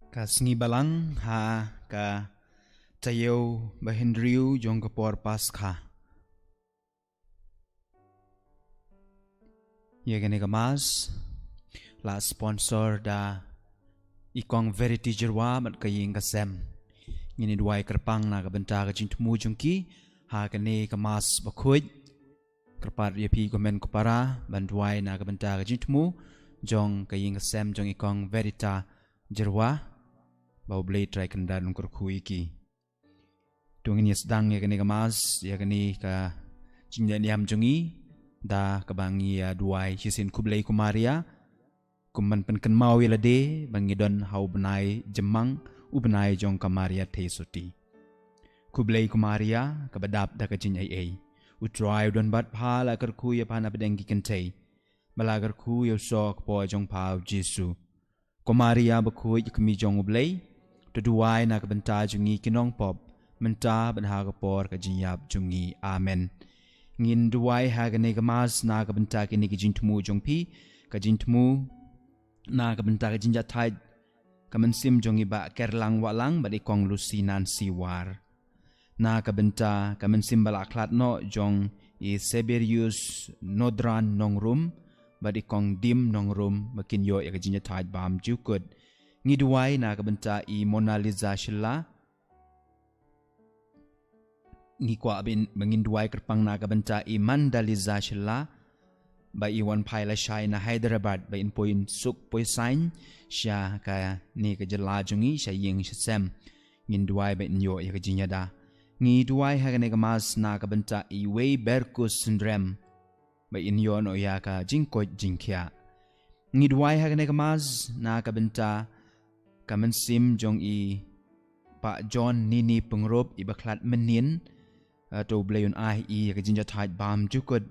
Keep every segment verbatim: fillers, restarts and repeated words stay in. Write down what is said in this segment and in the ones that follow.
Ka sngi Balang ha ka taïew ba hynriew jong ka por Paskha. Ïa kane ka Mass la sponsor da i Kong Verity Jyrwa bad ka ïing ka sem. Ngin ïa duwai kyrpang na ka bynta ka jingthmu jong ki ha kane ka Mass bakhuid. Kyrpad ïa phi ko hynmen ko para ban duwai na ka bynta ka jingthmu jong ka ïing ka sem jong i Kong Verita Jyrwa. Ba U Blei Trai Kynrad un kyrkhu ïa ki. To ngin ïa sdang ïa kane ka Mass, ïa kane ka jingïaid niam jong ngi da kaba ngi ïa duwai shisien. Khublei ko Maria, kum ban pynkynmaw ïa lade ba ngi don ha u bnai jymmang, u bnai jong ka Maria Theisotti. Khublei ko Maria, kaba dap da ka jingaiei. U Trai u don bad pha, la kyrkhu ïa pha na pdeng ki kynthei. Ba la kyrkhu ïa u soh ka kpoh jong pha U Jisu. Ko Maria bakhuid, kmie jong U Blei, to duwai na ka bynta jong ngi ki nongpop, mynta bad ha ka por ka jingïap jong ngi. Amen. Ngin duwai ha kane ka Mass na ka bynta kine ki jingthmu jong phi, ka jingthmu na ka bynta ka jingïathait ka mynsiem jong i Bah Kerlang Wahlang bad i Kong Lucy Nancy War. Na ka bynta ka mynsiem ba la khlad noh jong i Seberius Nodran Nongrum bad i Kong Dim Nongrum, ba kin ïoh ïa ka jingïathait bymjukut. Ngi duwai na ka bynta i Mona Lisa Shylla. Ngi kwah ba ngin duwai kyrpang na ka bynta i Mandaliza Shylla, ba i wan phai lashai na Hyderabad, ba in poi suk poi saiñ sha kane ka jylla jong ngi, sha ïing sha sem. Ngin duwai ba in ïoh ïa ka jingïada. Ngi duwai ha kane ka Mass na ka bynta i Wei Berkus Synrem, ba in ïoh noh ïa ka jingkoit jingkhiah. Ngi duwai ha kane ka Mass na ka bynta ka mynsiem jong i Bah John Nini Pyngrope, i ba khlad mynnin. Ah, to U Blei un ai ïa ka jingïathait bymjukut.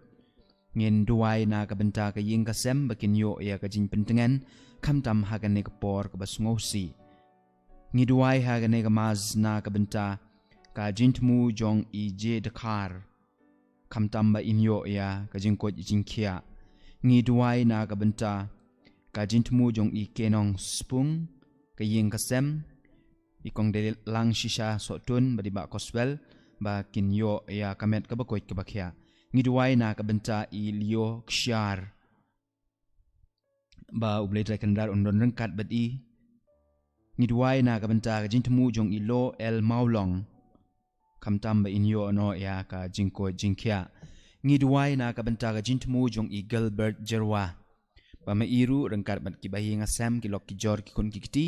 Ngin duwai na ka bynta ka ïing ka sem, ba kin ïoh ïa ka jingpyntngen khamtam ha kane ka por kaba sngewsih. Ngi duwai ha kane ka Mass na ka bynta ka jingthmu jong i J Dkhar, khamtam ba in ïoh ïa ka jingkoit jingkhiah. Ngi duwai na ka bynta ka jingthmu jong i Kenong Spung, ka ïing ka sem, i Kong Deilang Shisha Sohtun bad i Bah Coswell, ba kin ïoh ïa ka met kaba koit kaba khiah. Ngi duwai na ka bynta i Leo Kshiar, ba U Blei Trai Kynrad un don ryngkat bad i. Ngi duwai na ka bynta ka jingthmu jong i Lo El Mawlong, khamtam ba in ïoh noh ïa ka jingkoit jingkhiah. Ngi duwai na ka bynta ka jingthmu jong i Gilbert Jyrwa, ba ma i ruh ryngkat bad ki bahaïing hasem, ki lok ki jor, ki khun ki kti,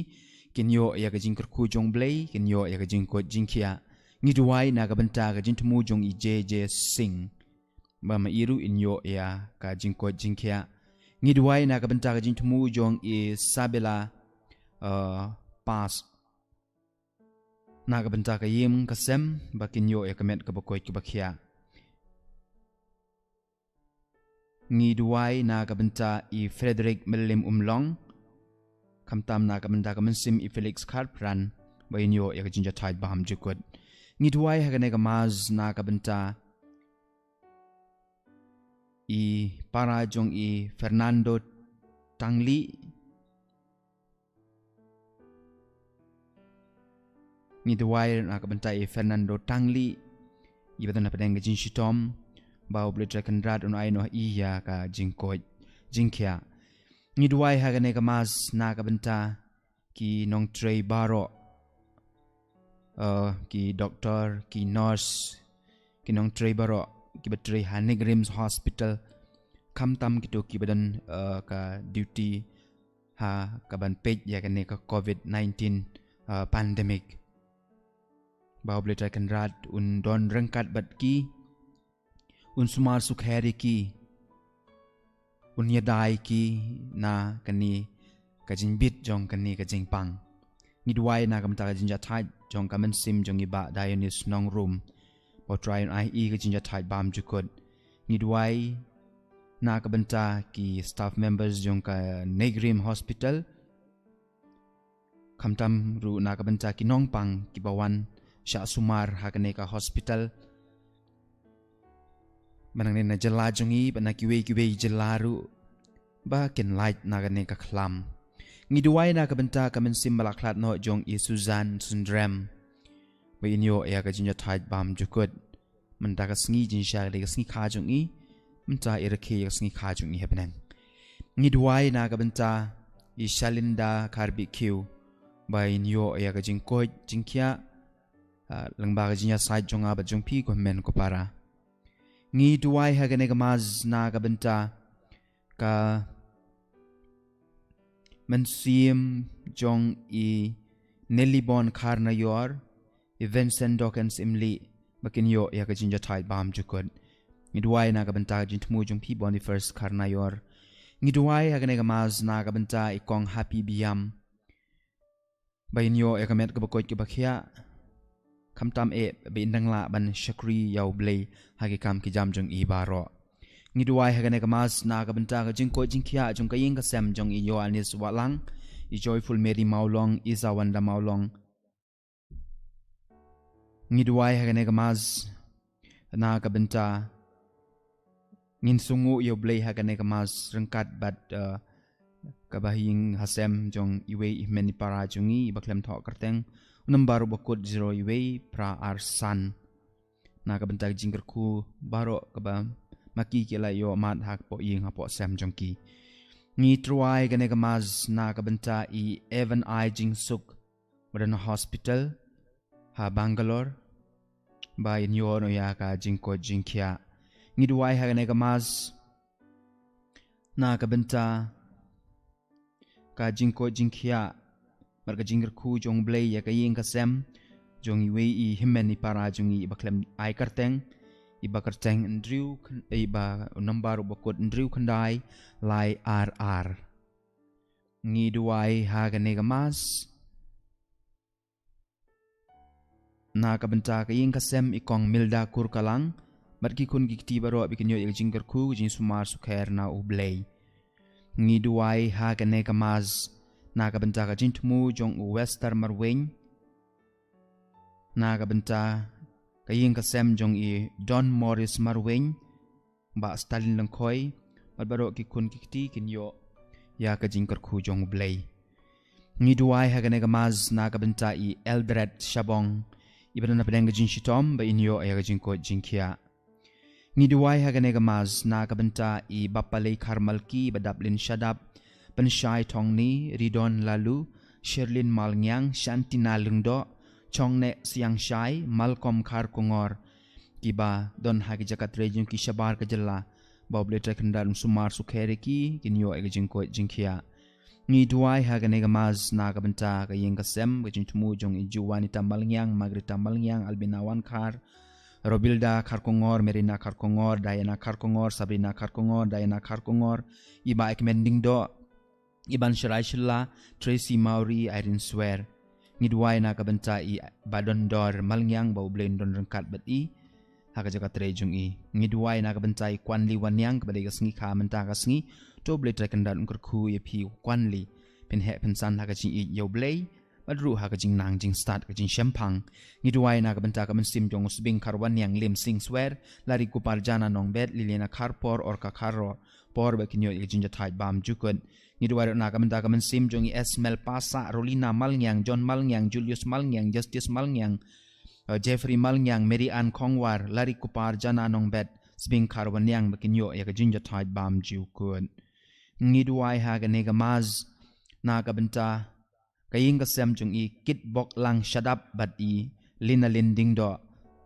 kin ïoh ïa ka jingkyrkhu jong U Blei, kin ïoh ïa ka jingkoit jingkhiah. Ngi duwai na ka bynta ka jingthmu jong i J J Singh, ba ma i ruh in ïoh ïa ka jingkoit jingkhiah. Ngi duwai na ka bynta ka jingthmu jong i Sabela, uh, Pass, na ka bynta ka ïing ka sem, ba kin ïoh ïa ka met kaba koit kaba khiah. Ngi duwai na ka bynta i Frederick Mylliem Umlong, khamtam na ka bynta ka mynsiem i Felix Kharpran, ba in ïoh ïa ka jingïathait bymjukut. Ngi duwai ha kane ka Mass na ka bynta i para jong i Fernando Tangli. Ngi duwai na ka bynta i Fernando Tangli, i ba don ha pdeng ka jingshitom, ba U Blei Trai Kynrad un ai noh ïa ka jingkoit jingkhiah. Ngi duwai ha kane ka Mass na ka bynta ki nongtrei baroh, uh, ki doktor, ki nurse, ki nongtrei baroh, ki ba trei ha NEIGRIHMS Hospital, khamtam kito ki ba don, uh, ka duty ha ka ban peit ïa kane ka COVID nineteen, uh, pandemic. Ba U Blei Trai Kynrad un don ryngkat bad ki, un sumar sukher ïa ki, un ïada ïa ki na kane ka jingbit jong kane ka jingpang. Ngi duwai na ka bynta ka jingïathait jong ka mynsiem jong i Bah Dionis Nongrum, ba U Trai un ai ïa ka jingïathait bymjukut. Ngi duwai na ka bynta ki staff members jong ka NEIGRIHMS Hospital, khamtam ruh na ka bynta ki nongpang ki ba wan shah sumar ha kane ka hospital, ba nangne na jylla jong ngi, ba na kiwei kiwei jylla ruh, ba kin lait na kane ka khlam. Ngi duwai na ka bynta ka mynsiem ba la khlad noh jong i Susan Sundrem, ba in ïoh ïa ka jingïathait bam jukut. Mynta ka sngi jingshai ka dei ka sngi kha jong i. Mynta i rakhe ïa ka sngi kha jong i ha bneng. Ngi duwai na ka bynta i Shalinda Kharbi Kiew, ba in ïoh ïa ka jingkoit jingkhiah, ah, lyngba ka jingïasaid jong nga bad jong phi ko hynmen ko para. Ngi duwai ha kane ka mass na ka bynta ka mynsiem jong i Nelibon Kharnaior, i Vincent Dawkins Imli, ba kin ïoh ïa ka jingïathait bam jukut. Ngi duwai na ka bynta ka jingthmu jong phi Boniface Kharnaior. Ngi duwai ha kane ka mass na ka bynta i Kong Happy Biam, ba in ïoh ïa ka met kaba koit kaba khiah, khamtam eh ba in dang lah ban shakri ïa U Blei ha ki kam ki jam jong i baroh. Ngi duwai ha kane ka mass na ka bynta ka jingkoit jingkhiah jong ka ïing ka sem jong i Ïoannis Wahlang, i Joyful Mary Mawlong, i Zawanda Mawlong. Ngi duwai ha kane ka mass na ka bynta, ngin sngewnguh ïa U Blei ha kane ka mass ryngkat bad, eh, kaba ha ïing ha sem jong iwei i hynmen i para jong ngi, i ba khlem thoh kyrteng, u number u ba kut zero iwei phra ar san. Na ka bynta ka jingkyrkhu baroh kaba ma ki ki la ïoh mad hapoh ïing hapoh sem jong ki. Ngi duwai ha kane ka mass na ka bynta i Evan I Jingsuk, ba don ha hospital ha Bangalore, ba in ïoh noh ïa ka jingkoit jingkhiah. Ngi duwai ha kane ka mass na ka bynta ka jingkoit jingkhiah bad ka jingkyrkhu jong U Blei ïa ka ïing ka sem jong iwei i hynmen i para jong ngi, i ba khlem ai kyrteng, i ba kyrteng hynriew khyn-, i ba u number u ba kut hynriew khyndai lai ar ar. Ngi duwai ha kane ka mass na ka bynta ka ïing ka sem i Kong Milda Kurkalang bad ki khun ki kti baroh, ba kin ïoh ïa ka jingkyrkhu, ka jingsumar sukher na U Blei. Ngi duwai ha kane ka mass na ka bynta ka jingthmu jong u Wester Marwein, na ka bynta ka ïing ka sem jong i Don Morris Marwein, Bah Stalin Lyngkhoi, bad baroh ki khun ki kti kin ïoh ïa ka jingkyrkhu jong U Blei. Ngi duwai ha kane ka mass na ka bynta i Eldred Shabong, i ba don hapdeng ka jingshitom, ba in ïoh ïa ka jingkoit jingkhiah. Ngi duwai ha kane ka mass na ka bynta i Bapalei Kharmalki, Badaplin Shadap, Pynshai Thongni, Ridon Lalu, Sherlin Malngiang, Shantina Lyngdoh, Chongneh Siangshai, Malcolm Kharkongor, ki ba don ha ki jaka trei jong ki shabar ka jylla, ba U Blei Trai Kynrad un sumar sukher ïa ki, kin ïoh ïa ka jingkoit jingkhiah. Ngi duwai ha kane ka mass na ka bynta ka ïing ka sem, ka jingthmu jong i Juanita Malngiang, Margarita Malngiang, Albina Wankhar, Robilda Kharkongor, Merina Kharkongor, Diana Kharkongor, Sabrina Kharkongor, Diana Kharkongor, i Bah Ekmen Dingdoh, i Ban Sharai Shylla, Tracy Mawrie, Irene Swer. Ngi duwai na ka bynta i Bah Dondor Malngiang, ba U Blei un don ryngkat bad i ha ka jaka trei jong i. Ngi duwai na ka bynta i Kwanli Wanniang, kaba dei ka sngi kha mynta ka sngi, to U Blei Trai Kynrad un kyrkhu ïa phi Kwanli. Phin heh phin san ha ka jingïeit ïa U Blei bad ruh ha ka jingnang jingstad, ka jingshemphang. Ngi duwai na ka bynta ka mynsiem jong u Sbingkhar Wanniang, Lim Sing Swer, Lari Kupar Jana Nongbet, Liliana Kharpor, Orka Kharpor, ba kin ïoh ïa ka jingïathait bam jukut. Ngi duwai ruh na ka bynta ka mynsiem jong i Esmel Pasa, Rolina Malngiang, John Malngiang, Julius Malngiang, Justice Malngiang, eh, Jeffrey Malngiang, Mary Ann Khongwar, Lari Kupar Jana Nongbet, Sbingkhar Wanniang, ba kin ïoh ïa ka jingïathait bam jukut. Ngi duwai ha kane ka mass na ka bynta ka ïing ka sem jong i Kitboklang Shadap bad i Linalin Dingdoh,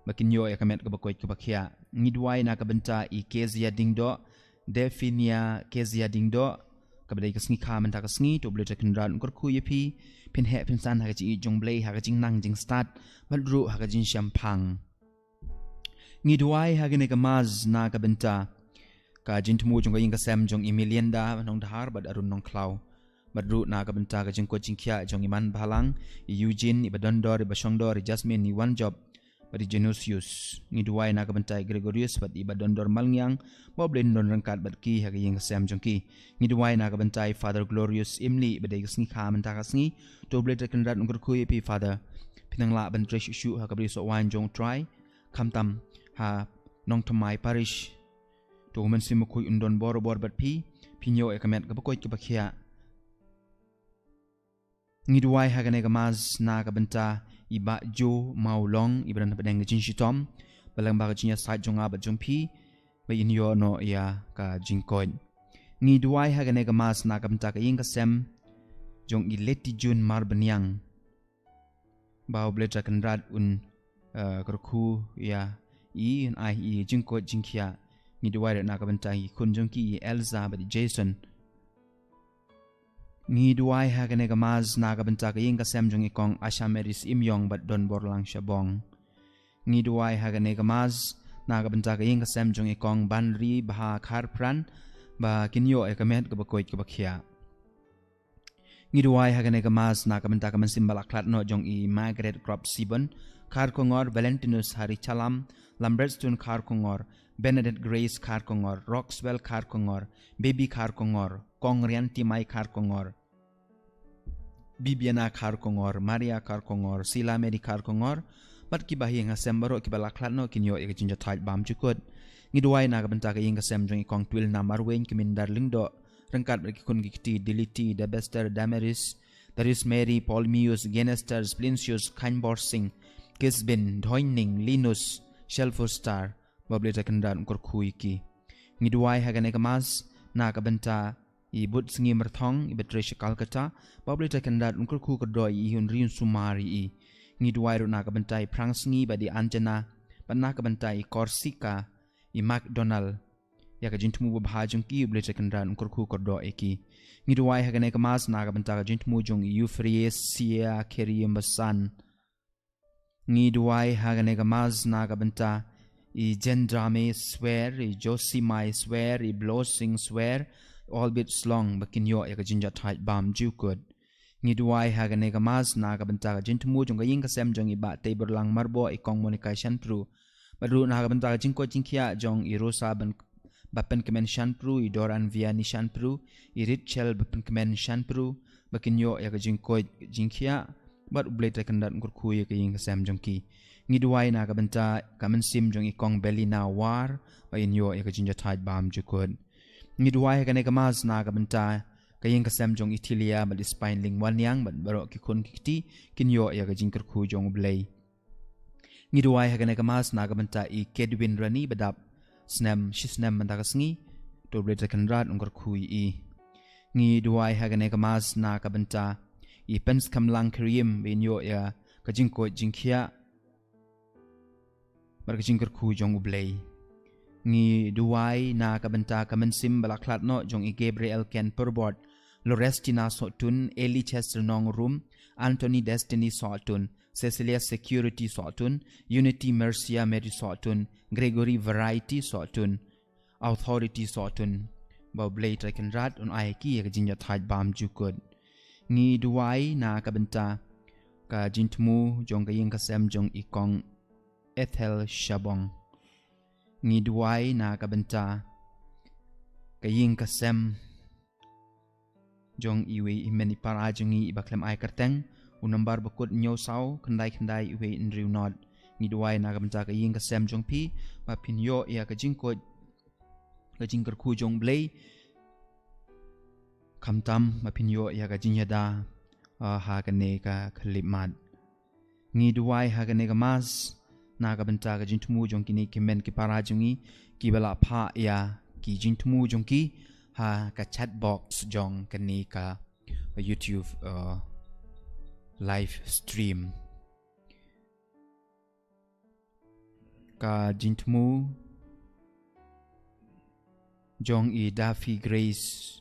ba kin ïoh ïa ka met kaba koit kaba khiah. Ngi duwai na ka bynta i Kezia Dingdoh, Definia Kezia Dingdoh, kaba dei ka sngi kha mynta ka sngi, to U Blei Trai Kynrad un kyrkhu ïa phi, phin heh phin san ha ka jingïeit jong U Blei, ha ka jingnang jingstad bad ruh ha ka jingshemphang. Ngi duwai ha kane ka mass na ka bynta ka jingthmu jong ka ïing ka sem jong i Melinda Nongdhar bad Arun Nongkhlaw, bad ruh na ka bynta ka jingkoit jingkhiah jong i Manbhalang, i Eugene, i Badondor, i Bashongdor, i Jasmine, i Wanjop bad i Genosius. Ngi duwai na ka bynta i Gregorius bad i Badondor Malngiang, ba U Blei un don ryngkat bad ki ha ka ïing ka sem jong ki. Ngi duwai na ka bynta i Father Glorious Imli, ba dei ka sngi kha mynta ka sngi, to U Blei Trai Kynrad un kyrkhu ïa phi Father, phin nang lah ban trei shuh shuh ha ka brisoh waiñ jong U Trai, khamtam ha Nongthymmai Parish. To U Mynsiem Bakhuid un don bor bor bad phi, phin ïoh ïa ka met kaba koit kaba khiah. Ngi duwai ha kane ka mass na ka bynta i Bah Joe Mawlong, i ba don hapdeng ka jingshitom, ba lyngba ka jingïasaid jong nga bad jong phi, ba in ïoh noh ïa ka jingkoit. Ngi duwai ha kane ka mass na ka bynta ka ïing ka sem jong i Leti Jun Marbaniang, ba U Blei Trai Kynrad un, eh, kyrkhu ïa i, un ai i jingkoit jingkhiah. Ngi duwai ruh na ka bynta i khun jong ki, i Elza bad i Jason. Ngi duwai ha kane ka mass na ka bynta ka ïing ka sem jong i Kong Asha Mary Syiemiong bad Don Borlang Shabong. Ngi duwai ha kane ka mass na ka bynta ka ïing ka sem jong i Kong Banri Bha Kharpran, ba kin ïoh ïa ka met kaba koit kaba khiah. Ngi duwai ha kane ka mass na ka bynta ka mynsiem ba la khlad noh jong i Margaret Crop Sibon Kharkongor, Valentinus Hari Chalam, Lambert Stone Kharkongor, Bernadette Grace Kharkongor, Roxwell Kharkongor, Baby Kharkongor, Kong Rianti Mai Kharkongor, Bibiana Kharkongor, Maria Kharkongor, Sila Mary Kharkongor, bad kiba ha ïing ha sem baroh kiba la khlad noh kin ïoh ïa ka jingjahthait bymjukut. Ngi duwai na ka bynta ka ïing ka sem jong i Kong Twilna Marwein, Kmindar Lyngdoh, ryngkat bad ki khun ki kti Diliti, Debester, Damaris, Darius Mary, Paul Mius, Genester, Splinsius, Khanbor Singh, Kisbin, Dhoining, Linus, Shelfur Star, ba U Blei Trai Kynrad un kyrkhu ïa ki. Ngi duwai ha kane ka mass na ka bynta i Butsngi Myrthong, i ba trei sha Calcutta, ba U Blei Trai Kynrad un kyrkhu kyrdoh ïa i, un ri un sumar ïa i. Ngi duwai ruh na ka bynta i Phrang Sngi bad i Anjana, bad na ka bynta i Korsika, i McDonald, ïa ka jingthmu ba bha jong ki, U Blei Trai Kynrad un kyrkhu kyrdoh ïa ki. Ngi duwai ha kane ka mass na ka bynta ka jingthmu jong i Euphrasia Keriembasan. Ngi duwai ha kane ka mass na ka bynta i Jendrame Swer, i Josimai Swer, i Blosing Swer, Albert Slong, ba kin ïoh ïa ka jingjahthait bymjukut. Ngi duwai ha kane ka mass na ka bynta ka jingthmu jong ka ïing ka sem jong i Bah Teiborlang Marboh, i Kong Monica Shanpru. Bad ruh na ka bynta ka jingkoit jingkhiah jong i Rosa ban, ba pynkmen Shanpru, i Doran Viani Shanpru, i Rachel ba pynkmen Shanpru, ba kin ïoh ïa ka jingkoit jingkhiah, bad U Blei Trai Kynrad un kyrkhu ïa ka ïing ka sem jong ki. Ngi duwai na ka bynta ka mynsiem jong i Kong Belina War, ba in ïoh ïa ka jingjahthait bymjukut. Ngi duwai ha kane ka mass na ka bynta ka ïing ka sem jong i Thilia bad i Spainling Wanniang bad baroh ki khun ki kti kin ïoh ïa ka jingkyrkhu jong U Blei. Ngi duwai ha kane ka mass na ka bynta i Kedwin Rani ba dap snem, shi snem mynta ka sngi, to U Blei Trai Kynrad un kyrkhu ïa i. Ngi duwai ha kane ka mass na ka bynta i Pynskhem Langkriem ba in ïoh ïa ka jingkoit jingkhiah bad ka jingkyrkhu jong U Blei. Ngi duwai na ka bynta ka mynsiem ba la khlad noh jong i Gabriel Ken Purbot, Lorestina Sohtun, Eli Chester Nongrum, Anthony Destiny Sohtun, Cecilia Security Sohtun, Unity Mercia Mary Sohtun, Gregory Variety Sohtun, Authority Sohtun, ba U Blei Trai Kynrad un ai ïa ki ïa ka jingjahthait bymjukut. Ngi duwai na ka bynta ka jingthmu jong ka ïing ka sem jong i Kong Ethel Shabong. Ngi duwai na ka bynta ka ïing ka sem jong iwei i hynmen i para jong ngi i ba khlem ai kyrteng, u nombar ba kut hynñiew saw khyndai khyndai iwei hynriew nod. Ngi duwai na ka bynta ka ïing ka sem jong phi, ba phin ïoh ïa ka jingkoit, ka jingkyrkhu jong U Blei, khamtam ba phin ïoh ïa ka jingïada, ah, ha kane ka khyllipmat. Ngi duwai ha kane ka mass na ka bynta ka jingthmu jong kine ki hynmen ki para jong ngi, kiba la phah ïa ki jingthmu jong ki ha ka chat box jong kane ka YouTube, uh, live stream. Ka jingthmu jong i Daffy Grace.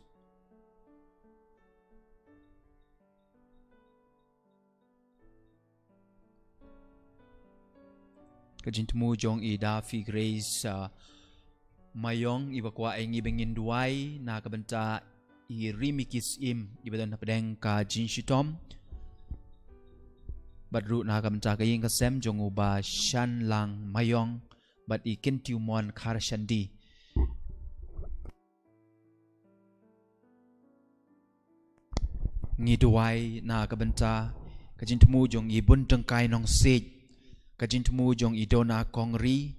Ka jingthmu jong i Daffy Grace, ah, Maiong, i ba kwah ïa ngi ba ngin duwai na ka bynta i Rimiki Syiem i ba don hapdeng ka jingshitom. Bad ruh na ka bynta ka ïing ka sem jong u Bah Shanlang Maiong bad i Kyntiewmon Kharshandi. Ngi duwai na ka bynta ka jingthmu jong i Buntyngkai Nongsiej, ka jingthmu jong i Dona Kongri,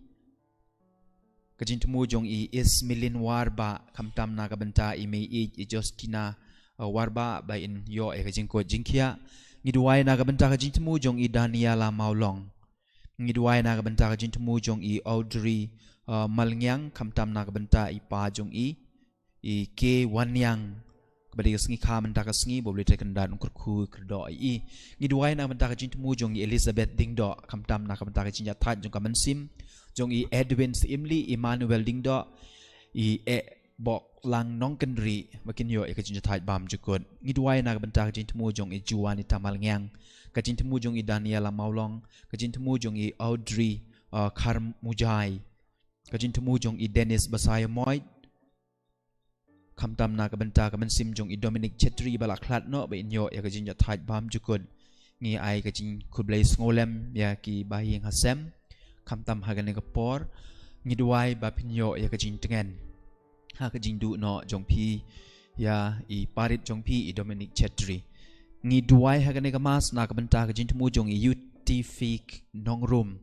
ka jingthmu jong i Ismilin Warbah, khamtam na ka bynta i Mei Ij, i Justina uh, Warbah ba in ïoh ïa ka jingkoit jingkhiah. Ngi duwai na ka bynta ka jingthmu jong i Daniela Mawlong. Ngi duwai na ka bynta ka jingthmu jong i Audrey uh, Malngiang, khamtam na ka bynta i pa jong i, i K Waniang, kaba dei ka sngi kha mynta ka sngi, ba U Blei Trai Kynrad un kyrkhu kyrdoh ïa i. Ngi duwai na ka bynta ka jingthmu jong i Elizabeth Dingdoh, khamtam na ka bynta ka jingïathait jong ka mynsiem jong i Edwin Syiemlieh, Emmanuel Dingdoh, i E Bok Lang Nongkynrih, ba kin ïoh ïa ka jingïathait bymjukut. Ngi duwai na ka bynta ka jingthmu jong i Juanita Malngiang, ka jingthmu jong i Daniela Mawlong, ka jingthmu jong i Audrey uh, Kharmujai, ka jingthmu jong i Dennis Basaiawmoit, khamtam na ka bynta ka mynsiem jong i Dominic Chetri ba la khlad noh, ba in ïoh ïa ka jingïathait bymjukut. Ngi ai ka jingkhublei sngewlem ïa ki bahaïing hasem, khamtam ha kane ka por. Ngi duwai ba phin ïoh ïa ka jingtngen ha ka jingduh noh jong phi ïa i parit jong phi i Dominic Chetri. Ngi duwai ha kane ka Mass na ka bynta ka jingthmu jong i Yutifik Nongrum,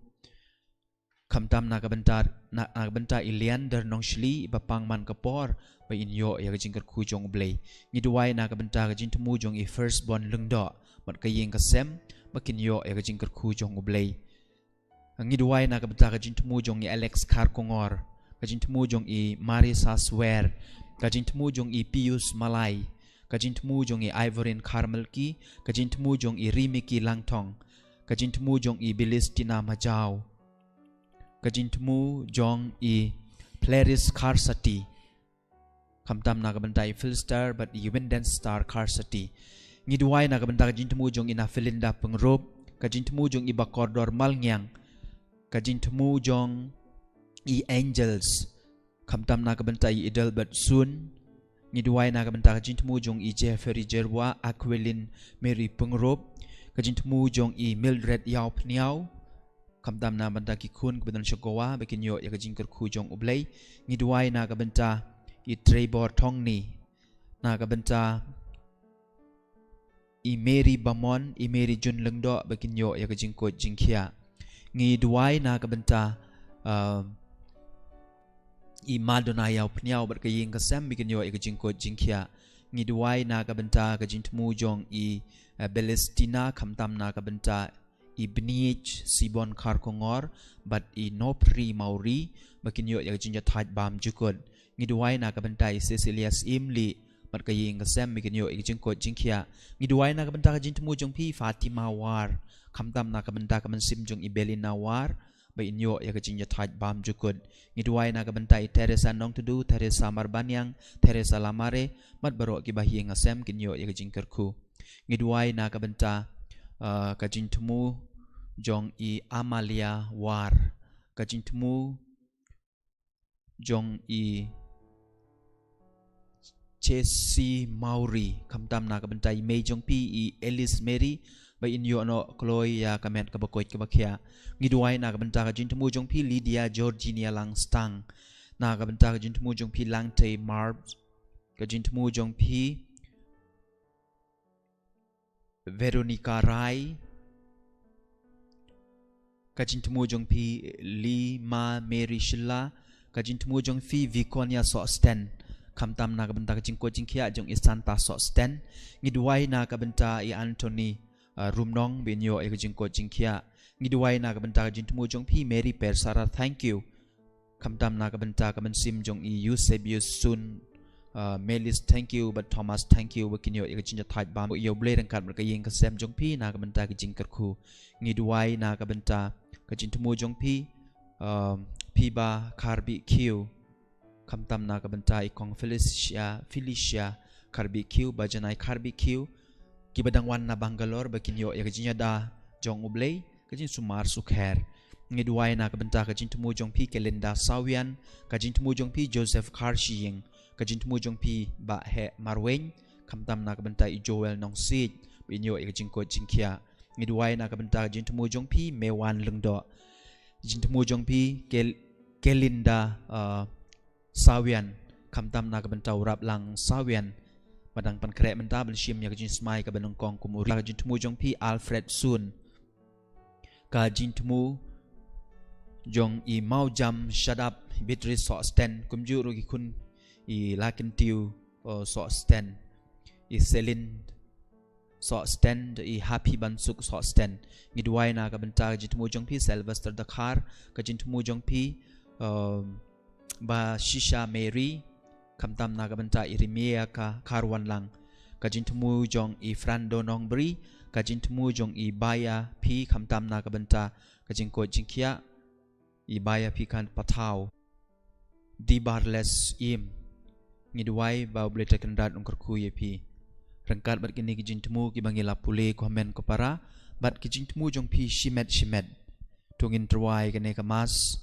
khamtam na ka bynta, na, na ka bynta i Leander Nongshli ba pang man ka por, ba in ïoh ïa ka jingkyrkhu jong U Blei. Ngi duwai na ka bynta ka jingthmu jong i Firstborn Lyngdoh bad ka ïing ka sem, ba kin ïoh ïa ka jingkyrkhu jong U Blei. Ngi duwai na ka bynta ka jingthmu jong i Alex Kharkongor, ka jingthmu jong i Marisa Swer, ka jingthmu jong i Pius Malai, ka jingthmu jong i Ivorin Kharmalki, ka jingthmu jong i Rimiki Langthong, ka jingthmu jong i Bilistina Majau, ka jingthmu jong i Pleris Kharsati, khamtam na ka bynta i Philstar bad i Winden Star Kharsati. Ngi duwai na ka bynta ka jingthmu jong i Nafilinda Pyngrope, ka jingthmu jong i Bakordor Malngiang, ka jingthmu jong i Angels, khamtam na ka bynta i Idelbert Sun. Ngi duwai na ka bynta ka jingthmu jong i Jeffrey Jerwa, Aquilin Mary Pyngrope, ka jingthmu jong i Mildred Ïawphniaw, khamtam na ka bynta ki khun kiba don sha Goa, ba kin ïoh ïa ka jingkyrkhu jong U Blei. Ngi duwai na ka bynta i Trevor Thongni, na ka bynta i Mary Bamon, i Mary Jun Lyngdoh, ba kin ïoh ïa ka jingkoit jingkhiah. Ngi duwai na ka bynta, uh, i Madonna Ïawphniaw bad ka ïing ka sem, ba kin ïoh ïa ka jingkoit jingkhiah. Ngi duwai na ka bynta ka jingthmu jong i, uh, Belestina, khamtam na ka bynta i Bniej Sibon Kharkongor bad i Nopri Mauri, ba kin ïoh ïa ka jingïathait bymjukut. Ngi duwai na ka bynta i Cecilia Syiemlieh bad ka ïing ka sem, ba kin ïoh ïa ka jingkoit jingkhiah. Ngi duwai na ka bynta ka jingthmu jong phi Fatima War, khamtam na ka bynta ka mynsiem jong i Belina War, ba in ïoh ïa ka jingïathait bymjukut. Ngi duwai na ka bynta i Teresa Nongtdu, Teresa Marbaniang, Teresa Lamare, bad baroh ki bahaïing hasem, kin ïoh ïa ka jingkyrkhu. Ngi duwai na ka bynta, uh, ka jingthmu jong i Amalia War, ka jingthmu jong i Chesi Mauri, khamtam na ka bynta i mei jong phi i Alice Mary, ba in ïoh noh kloi ïa ka met kaba koit kaba khiah. Ngi duwai na ka bynta ka jingthmu jong phi Lydia Georginia Langstang, na ka bynta ka jingthmu jong phi Langtei Marbs, ka jingthmu jong phi Veronica Rai, ka jingthmu jong phi Lima Mary Shylla, ka jingthmu jong phi Viconia Sohsten, khamtam na ka bynta ka jingkoit jingkhiah jong i Santa Sohsten. Ngi duwai na ka bynta i Anthony, uh, Rumnong, ba in ïoh ïa ka jingkoit jingkhiah. Ngi duwai na ka bynta ka jingthmu jong phi Mary Persara, thank you, khamtam na ka bynta ka mynsiem jong i Eusebius Sun, uh, Melis, thank you, bad Thomas, thank you, ba kin ïoh ïa ka jingïathait bymjukut. Ïa U Blei ryngkat bad ka ïing ka sem jong phi na ka bynta ka jingkyrkhu. Ngi duwai na ka bynta ka jingthmu jong phi, um, Phiba Kharbih Khiew, khamtam na ka bynta i Kong Felicia, Felicia Kharbih Khiew, Bajanai Kharbih Khiew, kiba dang wan na Bangalore, ba kin ïoh ïa ka jingïada jong U Blei, ka jingsumar sukher. Ngi duwai na ka bynta ka jingthmu jong phi Kelinda Sawian, ka jingthmu jong phi Joseph Kharshiing, ka jingthmu jong phi Bah Heh Marwein, khamtam na ka bynta i Joel Nongsiej, ba in ïoh ïa ka jingkoit jingkhiah. Ngi duwai na ka bynta ka jingthmu jong phi Mewan Lyngdoh, jingthmu jong phi Kel-, Kelinda, uh, Sawian, khamtam na ka bynta u Raplang Sawian, ba dang pynkhreh mynta ban shim ïa ka jingsmai kaba nyngkong kum u ri. Ka jingthmu jong phi Alfred Sun, ka jingthmu jong i Maujam Shadap Beatrice Sohsten, kumjuh ruh ki khun i Lakyntew, uh, Sohsten. i Selin Sohsten, da i Happy Bansuk Sohsten. Ngi duwai na ka bynta ka jingthmu jong phi Sylvester Dkhar, ka jingthmu jong phi, um, Ba Shisha Mary, khamtam na ka bynta i Rimia ka Kharwanlang, ka jingthmu jong i Frando Nongbri, ka jingthmu jong i Baya phi khamtam na ka bynta ka jingkoit jingkhiah, i Baya phi kan pathaw. Di Barles Im, ngi duwai ba U Blei Trai Kynrad un kyrkhu ïa phi. Ryngkat bad kine ki jingthmu kiba ngi la pule ko hynmen ko para, bad ki jingthmu jong phi shimet shimet, to ngin tyrwa ïa kane ka mass.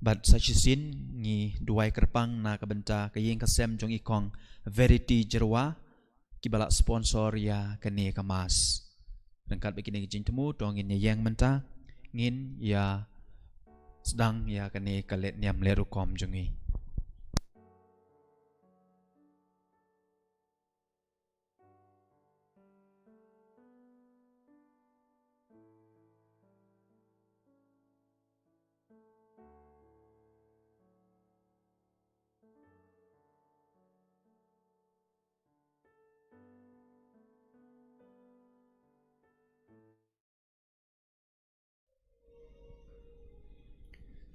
Bad sa shisien ngi duwai kyrpang na ka bynta ka ïing ka sem jong i Kong Verity Jyrwa, kiba la sponsor ïa kane ka mass. Ryngkat bad kine ki jingthmu to ngin ïa ïeng mynta, ngin ïa sdang ïa kane ka leh niam leh rukom jong ngi.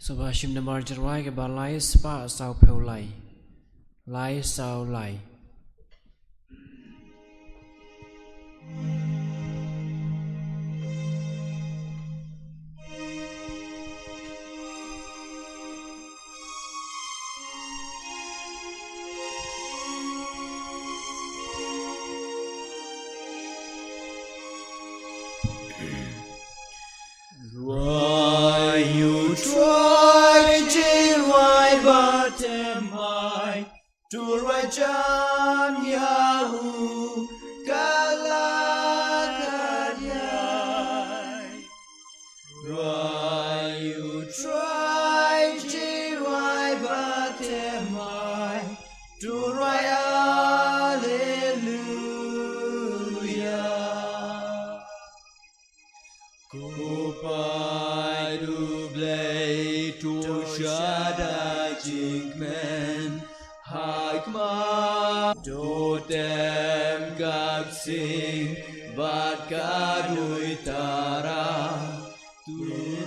Sngewbha shim namar jingrwai kaba lai spah saw phew lai. Lai saw lai. Rwai u Trai, Trai ba thymmai, to rwai jam ïa u ka la kat ïai. Rwai u Trai, Trai ba thymmai, to rwai alleluia. Ko paid U Blei, to shada jingkmen ha khmat, to tem ka bsing bad ka duitara, to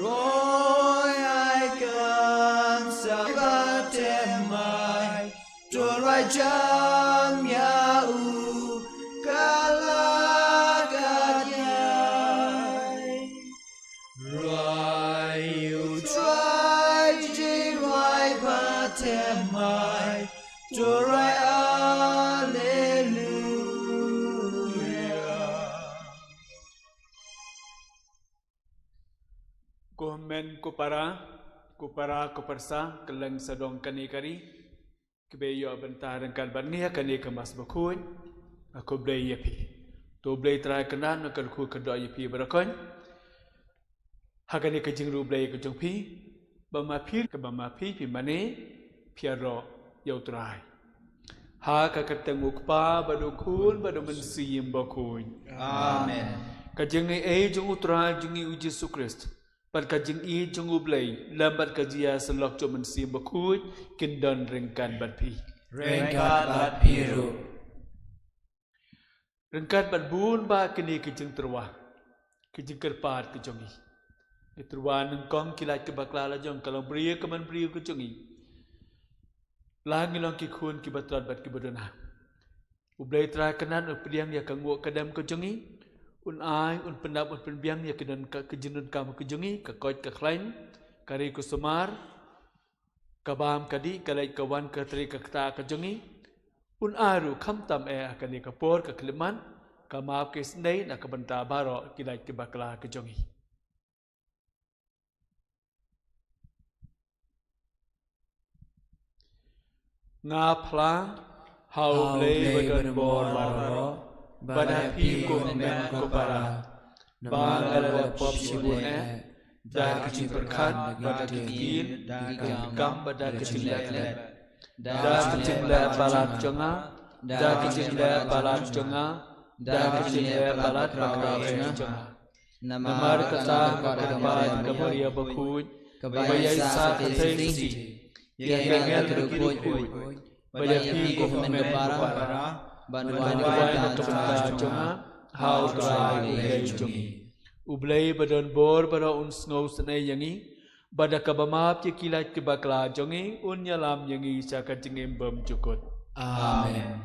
roi ai kan sa ba thymmai, to rwai jam ïa u ka la kat ïai. Rwai u Trai, Trai ba thymmai, to rwai alleluia. Ko hynmen ko para, ko para ko pyrsa, kylleng sawdong kane ka ri kiba ïoh bynta ryngkat bad ngi ha kane ka mass bakhuid, nga khublei ïa phi. To U Blei Trai Kynrad un kyrkhu kyrdoh ïa phi baroh kawei ha kane ka jingriewblei ka jong phi, ba ma phi, kaba ma phi phi mane, phi ïaroh ïa U Trai. Ha ka kyrteng U Kpa bad U Khun bad U Mynsiem Bakhuid. Amen. Ka jingaiei jong U Trai jong ngi U Jisu Khrist, bad ka jingïeit jong U Blei, lem bad ka jingïasyllok jong U Mynsiem Bakhuid, kin don ryngkat bad phi. Ryngkat bad phi ruh. Ryngkat bad bun bah kine ki jingtyrwa, ki jingkyrpad ki jong ngi, ngi tyrwa nyngkong ki lait ki bakla la jong ka long briew ka man briew ki jong ngi. La ngi long ki khun kiba tlot bad kiba duna, U Blei Trai Kynrad un pdiang ïa ka nguh ka dem ka jong ngi. Un ai, un pyndap, un pynbiang ïa ki don ka, ki jingdonkam ki jong ngi, ka koit ka khlaiñ, ka ri ka sumar, ka bam ka dih, ka leit ka wan, ka trei ka ktah ka jong ngi. Un ai ruh khamtam eh ha kane ka por ka khyllipmat, ka map ka isynei na ka bynta baroh ki lait ki bakla ka jong ngi. Nga phla ha U Blei ba don bor baroh, bad ha phi ko hynmen ko para, ba nga la pop shibun eh, da ki jingpyrkhat, da ki jingkit, da ki jingkam, bad da ki jingleh khlem, da ki jingleh palat jong nga, da ki jingleh palat jong nga, da ki jingleh palat bakhraw jong nga. Namar kata ka kyrpad ka Maria bakhuid, kaba ïaisah kyrteng shisha ïa ka angel ka kyrkhu, bad ïa phi ko hynmen ko para, Ban duwai na ka bynta jong nga ha U Trai U Blei jong ngi. U Blei ba don bor baroh un sngewsynei ïa ngi, bad da kaba map ïa ki lait ki bakla jong ngi, un ïalam ïa ngi sha ka jingim bymjukut. Amen.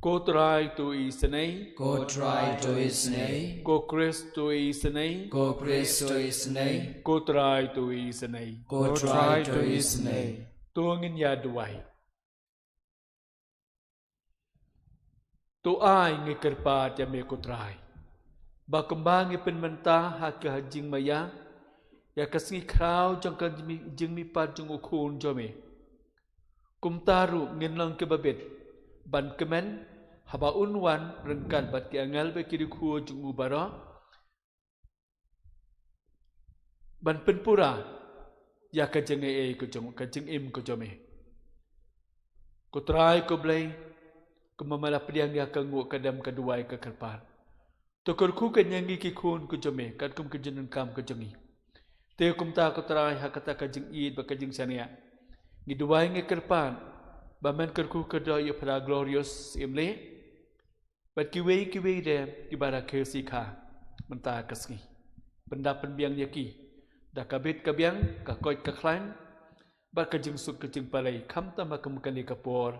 Ko Trai, to isynei. Ko Trai, to isynei. Ko Khrist, to isynei. Ko Khrist, to isynei. Ko Trai, to isynei. Ko Trai, to isynei. To ngin ïa duwai. To ai ngi kyrpad ïa me, ko Trai, ba kumba ngi pynmynta ha ka jingmaïa ïa ka sngi khraw jong ka jingmihpat jong U Khun jong me, kumta ruh ngin long kiba bit ban kmen haba un wan ryngkat bad ki angel bad ki riewkhuid jong u baroh, ban pynpura ïa ka jingaiei ka jong, ka jingim ka jong me. Ko Trai, ko Blei, kumba me la pdiang ïa ka nguh ka dem, ka duwai, ka kyrpad, to kyrkhu kane ïa ngi ki khun ka jong me katkum ka jingdonkam ka jong ngi. Te kumta, ko Trai, ha kata ka jingïeit bad ka jingshaniah, ngi duwai, ngi kyrpad ba men kyrkhu kyrdoh ïa u Phadar Glorious Syiemlieh bad kiwei kiwei de kiba rakhe sikha mynta ka sngi. Pyndap pynbiang ïa ki da ka bit ka biang, ka koit ka khlaiñ, bad ka jingsuk ka jingpalei, khamtam ha kane ka por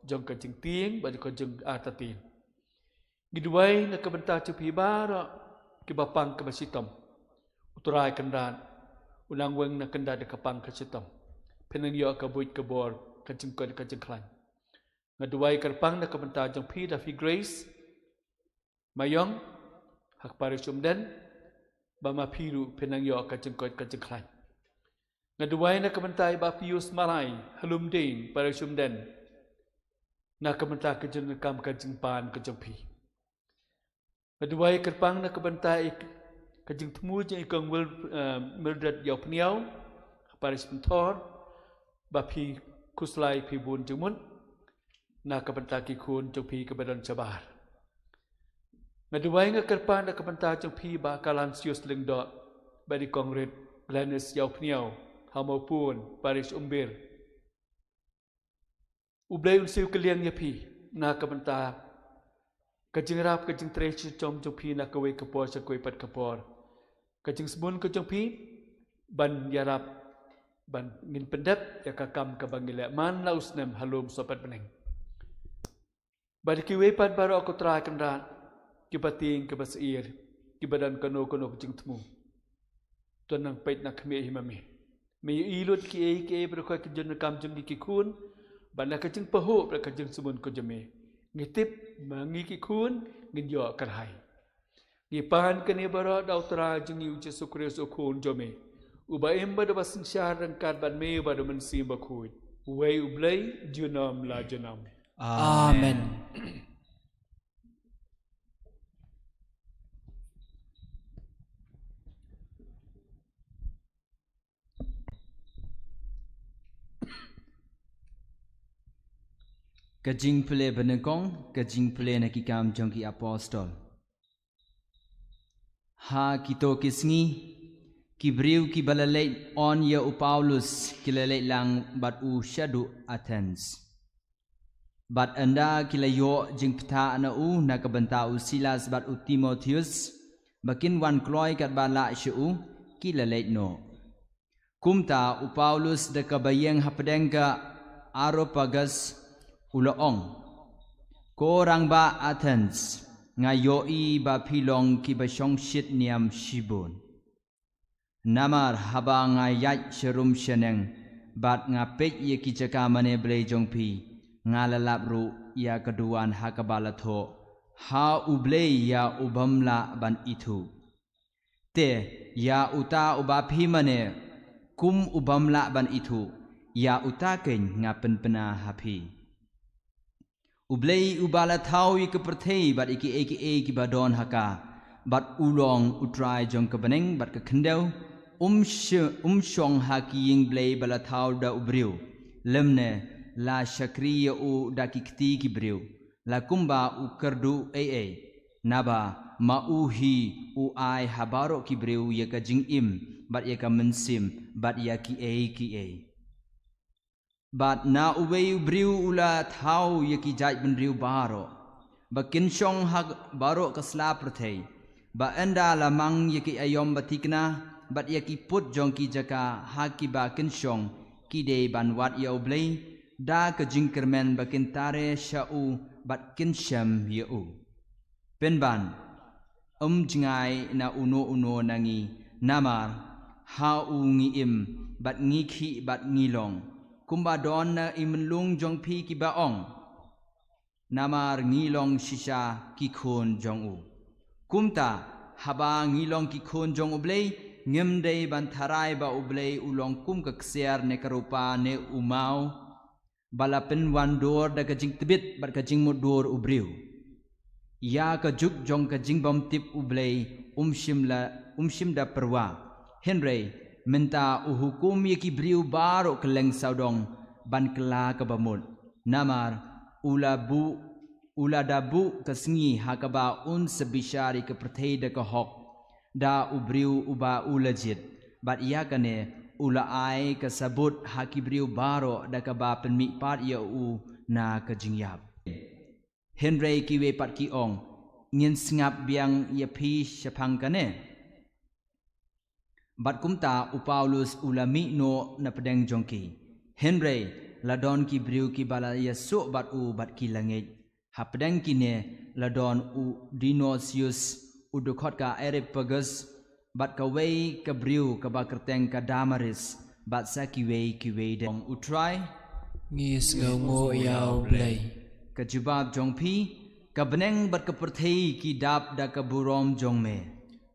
jong ka jingtieng bad ka jingartatien. Ngi duwai na ka bynta jong phi baroh kiba pang kaba shitom. U Trai Kynrad u nang weng, nang kynrad da ka pang ka shitom. Phin nang ïoh ka buit ka bor, ka jingkoit ka jingkhlaiñ. Nga duwai kyrpang na ka bynta jong phi Dafi Grace Maiong ha ka parish Umden, ba ma phi ruh phin nang ïoh ka jingkoit ka jingkhlaiñ. Nga duwai na ka bynta i Bah Pius Marai ha Lumding, parish Umden, na ka bynta ka jingdonkam ka jingpan ka jong phi. Nga duwai kyrpang na ka bynta i, ka jingthmu jong i Kong Wil, eh, Mildred Ïawphniaw ha parish Pynthor, ba phi khuslai, phi bun jingmut na ka bynta ki khun jong phi kiba don shabar. Nga duwai, nga kyrpad na ka bynta jong phi Bah Kalansius Lyngdoh bad i Kong Rit Gladys Ïawphniaw ha Mawpun, parish Umbir. U Blei un siew kylliang ïa phi na ka bynta ka jingïarap, ka jingtrei shitom jong phi na kawei ka por sha kawei pat ka por. Ka jingsbun ka jong phi ban ïarap, ban ngin pyndep ïa ka kam kaba ngi leh man la u snem ha lum sohpet bneng. Bad kiwei pat baroh, ko Trai Kynrad, kiba tieng, kiba sheptieng, kiba don kano kano ka jingthmu, to nang peit na khmih hi ma me. Me ïohi lut kiei kiei baroh ka jingdonkam jong ngi ki khun, bad na ka jingpahuh bad ka jingsbun ka jong me, ngi tip ma ngi ki khun ngin ïoh kyrhai. Ngi pan kane baroh da U Trai jong ngi U Jisu Khrist, U Khun jong me, uba im bad uba synshar ryngkat bad me bad U Mynsiem Bakhuid, uwei U Blei, junom la junom. Amen. Ka jingpule banyngkong, ka jingpule na ki Kam jong ki Apostol. Ha kito ki sngi, ki briew kiba la leit on ïa u Paulus ki la leit lang bad u shaduh Athens. Bad ynda ki la ïoh jingpyrta na u na ka bynta u Silas bad u Timotheus, ba kin wan kloi katba lah sha u, ki la leit noh. Kumta u Paulus da kaba ïeng hapdeng ka Areopagus u la ong, Ko rangbah Athens, nga ïohi ba phi long kiba shongshit niam shibun. Namar haba nga ïaid sharum shaneng bad nga peit ïa ki jaka mane blei jong phi, nga la lap ruh ïa ka duwan ha kaba la thoh, Ha U Blei ïa u bym lah ban ithuh. Te ïa uta uba phi mane kum u bym lah ban ithuh, ïa uta keiñ nga pynpna ha phi. U Blei uba la thaw ïa ka pyrthei bad ïa kiei kiei kiba don ha ka, bad u long U Trai jong ka bneng bad ka khyndew, um sh-, um shong ha ki ïing blei ba la thaw da u briew, lymne la shakri ïa u da ki kti ki briew, la kumba u kyrduh ei ei. Naba ma u hi u ai ha baroh ki briew ïa ka jingim bad ïa ka mynsiem bad ïa kiei kiei. Bad na uwei u briew u la thaw ïa ki jaitbynriew baroh. ba kin shong ha baroh ka sla pyrthei, ba ynda la mang ïa ki aïom ba thikna bad ïa ki pud jong ki jaka ha kiba kin shong, ki dei ban wad ïa U Blei da ka jingkyrmen, ba kin tare sha u bad kin shem ïa u. Pynban, ym jngai na uno uno na ngi, namar ha u ngi im bad ngi khih bad ngi long, kumba don na i mynlung jong phi kiba ong, namar ngi long shisha ki khun jong u. Kumta, haba ngi long ki khun jong U Blei, ngim dei ban tharai ba U Blei u long kum ka ksiar ne ka rupa ne u maw, ba la pynwandur da ka jingtbit bad ka jingmutdur u briew. Ïa ka juk jong ka jingbymtip U Blei um shym la, um shym da pyrwa. Hynrei mynta u hukum ïa ki briew baroh kylleng sawdong ban kylla kaba mut. Namar u la buh, u la da buh ka sngi ha kaba un sa bishar ïa ka pyrthei da ka hok da u briew uba u la jied, bad ïa kane u la ai ka sabut ha ki briew baroh da kaba pynmihpat ïa u na ka jingïap. Hynrei kiwei pat ki ong, ngin sngap biang ïa phi shaphang kane. Bad kumta u Paulus u la mih noh na pdeng jong ki. Hynrei la don ki briew kiba la ïasuh bad u bad ki la ngeit. Hapdeng kine la don u Dionisius, u dkhot ka Areopagus, bad kawei ka briew kaba kyrteng ka Damaris, bad sa kiwei kiwei de. Ong U Trai, ngi sngewnguh ïa U Blei. Ka jubab jong phi, ka bneng bad ka pyrthei ki dap da ka burom jong me.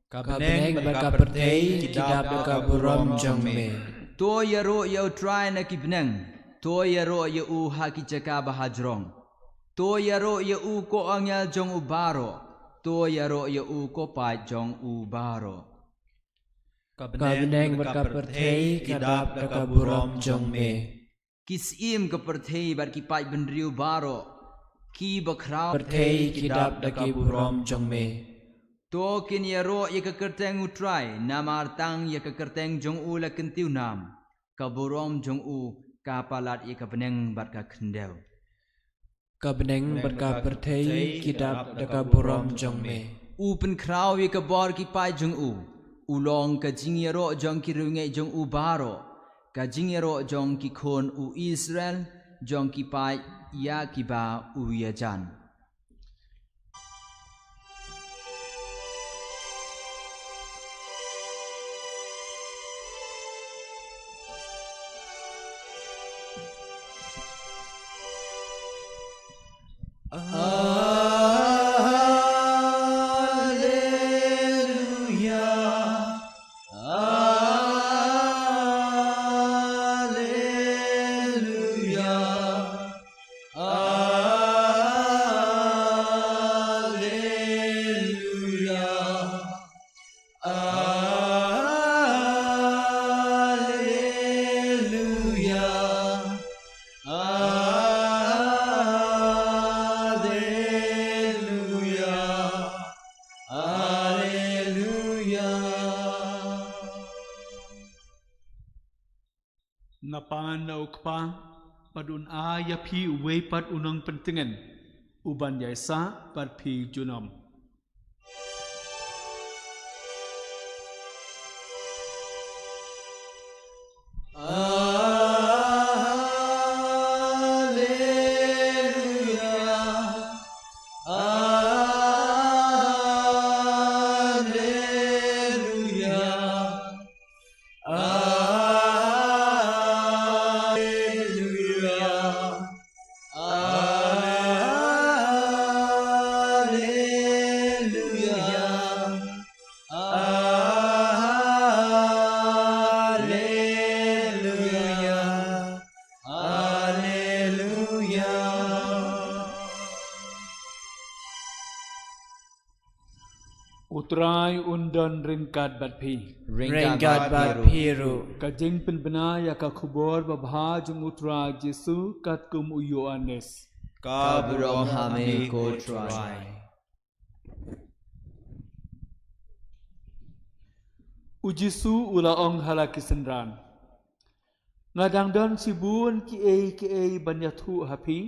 Ka bneng bad ka pyrthei ki dap da ka burom jong me. To ïaroh ïa U Trai na ki bneng. To ïaroh ïa u ha ki jaka ba hajrong. To ïaroh ïa u ko angel jong u baroh. To ïaroh ïa u ko paid jong u baroh. Ka bneng bad ka pyrthei ki dap da ka burom jong me. Ki syiem ka pyrthei bad ki paid bynriew baroh kiba khraw. Pyrthei ki dap da ka burom jong me. To kin ïaroh ïa ka kyrteng U Trai, namar tang ïa ka kyrteng jong u la kyntiew nam. Ka burom jong u ka palat ïa ka bneng bad ka khyndew. Ka bneng bad ka pyrthei ki dap da ka burom jong me. U pynkhraw ïa ka bor ki paid jong u. U long ka jingïaroh jong ki riewngeit jong u baroh. Ka jingïaroh jong ki khun u Israel, jong ki paid ïa kiba u ïajan. Alleluia. Alleluia. Alleluia. Alleluia. Alleluia. Alleluia. Na pan na u Kpa, bad un ai ïa phi uwei pat u Nongpyntngen, u ban ïaisah bad phi junom. Alleluia. Alleluia. Alleluia. Alleluia. Alleluia. Alleluia. U Trai un don ryngkat bad phi. Ryngkat bad phi ruh. Ka jingpynbna ïa ka khubor babha jong U Trai Jisu katkum u Ïoannis. Ka burom ha me ko Trai. U Jisu u la ong ha la ki synran, nga dang don shibun kiei kiei ban ïathuh ha phi,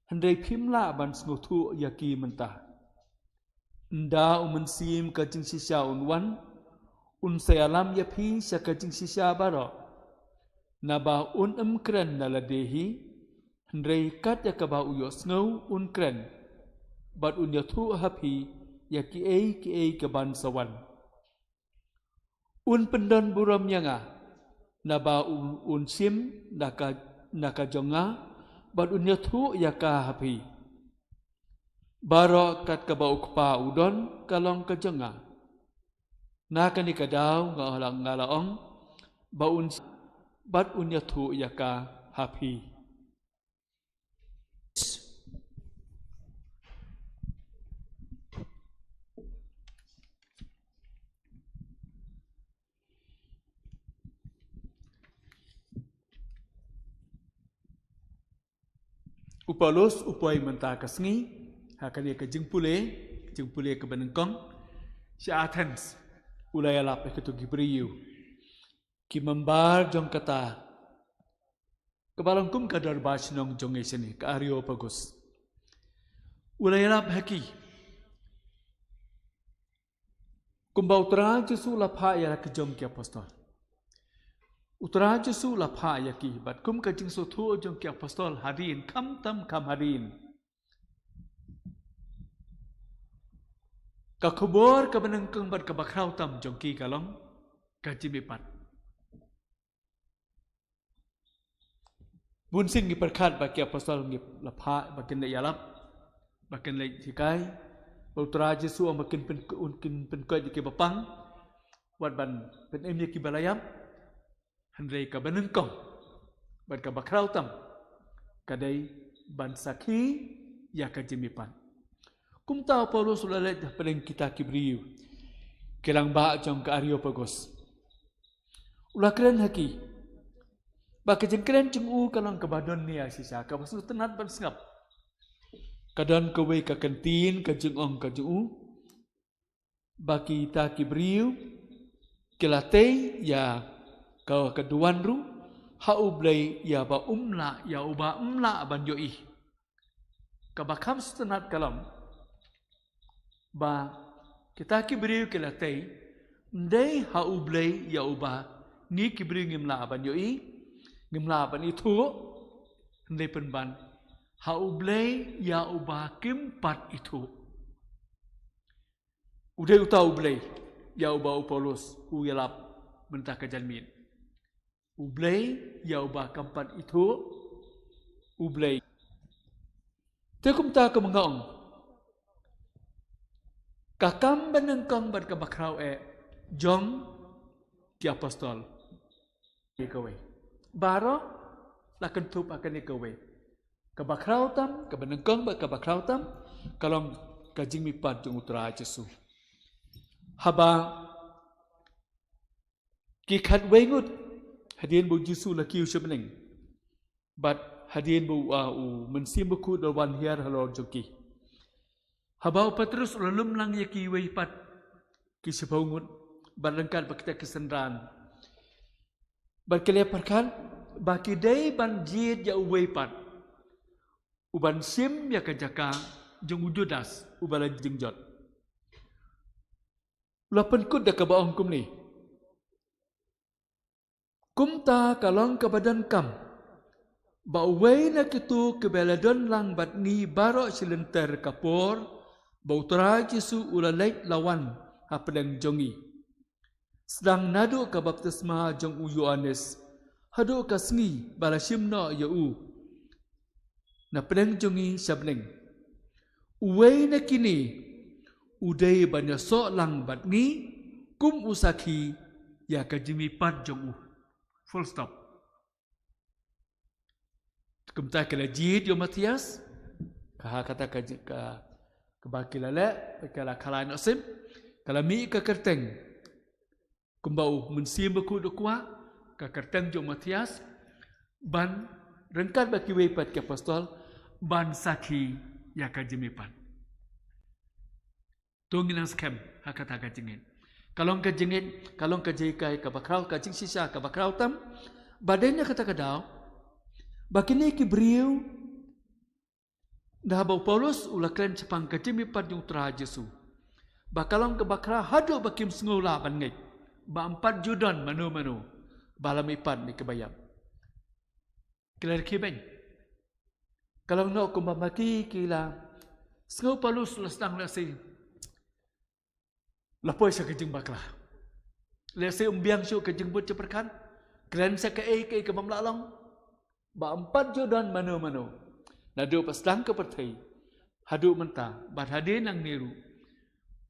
hynrei phim lah ban sngewthuh ïa ki mynta. Ynda u Mynsiem ka jingshisha un wan, un sa ïalam ïa phi sha ka jingshisha baroh. Naba un ym kren na lade hi, hynrei kat ïa kaba u ïohsngew un kren, bad un ïathuh ha phi ïa kiei kiei kiban sa wan. Un pyndon burom ïa nga, naba un, un shim na ka, na ka jong nga, bad un ïathuh ïa ka ha phi. Baroh kat kaba u Kpa u don ka long ka jong nga. Na kane ka daw nga la, nga la ong, ba un, bad un ïathuh ïa ka ha phi. U Paulus u poi mynta ka sngi ha kane ka jingpule, jingpule kaba nyngkong sha Athens. U la ïalap ïa kito ki briew, ki member jong kata kaba long kum ka dorbar shnong jong ngi shane, ka Areopagus. U la ïalap ha ki kumba u Trai Jisu u la phah ïa la ki jong ki apostol. U Trai Jisu u la phah ïa ki, bad kum ka jingsngewthuh jong ki apostol hadien, khamtam kham hadien, ka khubor kaba nyngkong bad kaba khraw tam jong ki ka long ka jingmihpat. Bun sien ngi pyrkhat ba ki apostol ngi la phah ba kin leit ïalap, ba kin leit hikai, ba u Trai Jisu ong ba kin pyn, un kin pynkoit ïa kiba pang, wat ban pynim ïa kiba la ïap. Hynrei kaba nyngkong bad kaba khraw tam ka dei ban sakhi ïa ka jingmihpat. Kumta u Paulus u la leit hapdeng kita ki briew, ki rangbah jong ka Areopagus. U la kren ha ki ba ka jingkren jong u ka long kaba don nia shisha, kaba sngewtynnat ban sngap. Ka don kawei ka kyntien, ka jingong ka jong u, ba kita ki briew ki la tei ïa ka, ka duwan ruh ha U Blei, ïa ba um lah, ïa uba ym lah ban ïohi. Kaba kham sngewtynnat ka long ba kita ki briew ki la tei, ym dei ha U Blei ïa uba ngi ki briew ngim lah ban ïohi, ngim lah ban ithuh, hynrei pynban ha U Blei ïa uba kim pat ithuh. U dei uta U Blei ïa uba u Paulus u ïalap mynta ka janmiet. U Blei ïa uba kam pat ithuh U Blei. Te kumta kum nga ong, ka kam banyngkong bad kaba khraw eh jong ki apostol. Kawei. Baroh la kynthup ha kane kawei. Kaba khraw tam, kaba nyngkong bad kaba khraw tam ka long ka jingmihpat jong u Trai Jisu. Haba ki khatwei ngut hadien ba u Jisu la kiew sha bneng, bad hadien ba u, ah, u Mynsiem Bakhuid u la wan hiar halor jong ki. Haba u Petrus u la lum lang ïa kiwei pat ki shiphew ngut bad ryngkat bad kita ki synran, bad ki la pyrkhat ba ki dei ban jied ïa uwei pat uban shim ïa ka jaka jong u Judas uba la jingjot. U la pynkut da kaba ong kumne: Kumta ka long kaba donkam ba uwei na kito kiba la don lang bad ngi baroh shi lynter ka por ba u Trai Jisu u la leit la wan hapdeng jong ngi, sdang naduh ka baptisma jong u Ïoannis haduh ka sngi ba la shim noh ïa u na pdeng jong ngi sha bneng. Uwei na kine u dei ban ïasoh lang bad ngi kum u sakhi ïa ka jingmihpat jong u. Full stop. Kumta ki la jied ïa u Matthias, ka ha kata ka ji-, ka, kaba ki la leh, ka la khalai noh sim, ka la mih ka kyrteng. Kumba u Mynsiem Bakhuid u kwah, ka kyrteng jong u Matthias, ban ryngkat bad kiwei pat ki apostol, ban sakhi ïa ka jingmihpat. To ngin nang skhem ha kata ka jingngeit. Ka long ka jingngeit, ka long ka jinghikai kaba khraw, ka jingshisha kaba khraw tam. Ba dei na kata ka daw ba kine ki briew Da haba u Paulus u la kren shaphang ka jingmihpat jong u Trai Jisu, ba ka long kaba khraw haduh ba kim sngew lah ban ngeit, ba ym pat ju don mano mano ba la mihpat na kiba ïap. Ki la rkhie beiñ. Ka long noh kumba ma ki ki la sngew u Paulus u la sdang lehse la poi sha ka jingbakla. Lehse um biang shuh ka jingbud jingpyrkhat, kren sha kaei kaei kaba ym lah long, ba ym pat ju don mano mano. Naduh ba sdang ka pyrthei haduh mynta bad hadien nangne ruh,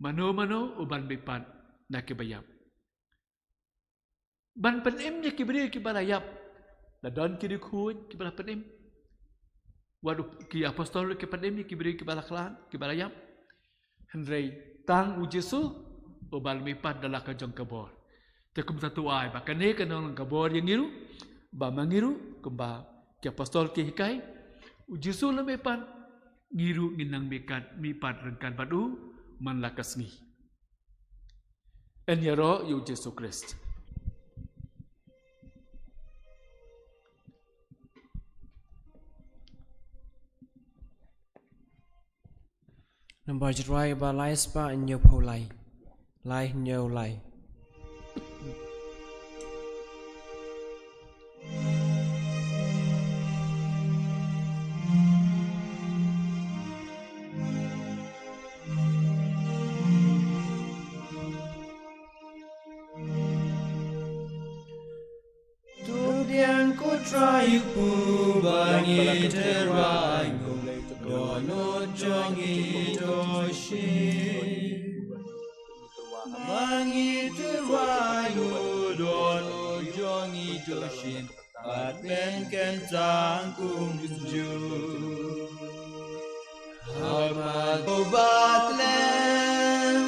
mano mano u ban mihpat na kiba ïap. Ban pynim ïa ki briew kiba la ïap, la don ki riewkhuid kiba la pynim. Wat u, ki apostol ki pynim ïa ki briew kiba la khlad, kiba la ïap. Hynrei tang u Jisu uba la mihpat da la ka jong ka bor. Te kumta to ai ba kane kan long ka bor ïa ngi ruh, ba ma ngi ruh kumba ki apostol ki hikai, u Jisu la mihpat, ngi ruh ngin nang mihkat, mihpat ryngkat bad u man la ka sngi. Yn ïaroh ïa u Jisu Khrist. Nambar Jrwai ba lai spah hynñiewphew lai. Lai hynñiew lai. To pdiang ko Trai u kpu ba ngi tyrwa ïa u dohnud jong ngi to shin. Ba ngi tyrwa ïa u dohnud jong ngi to shin. Bad pynken tang kumjuh. Haba to bat lem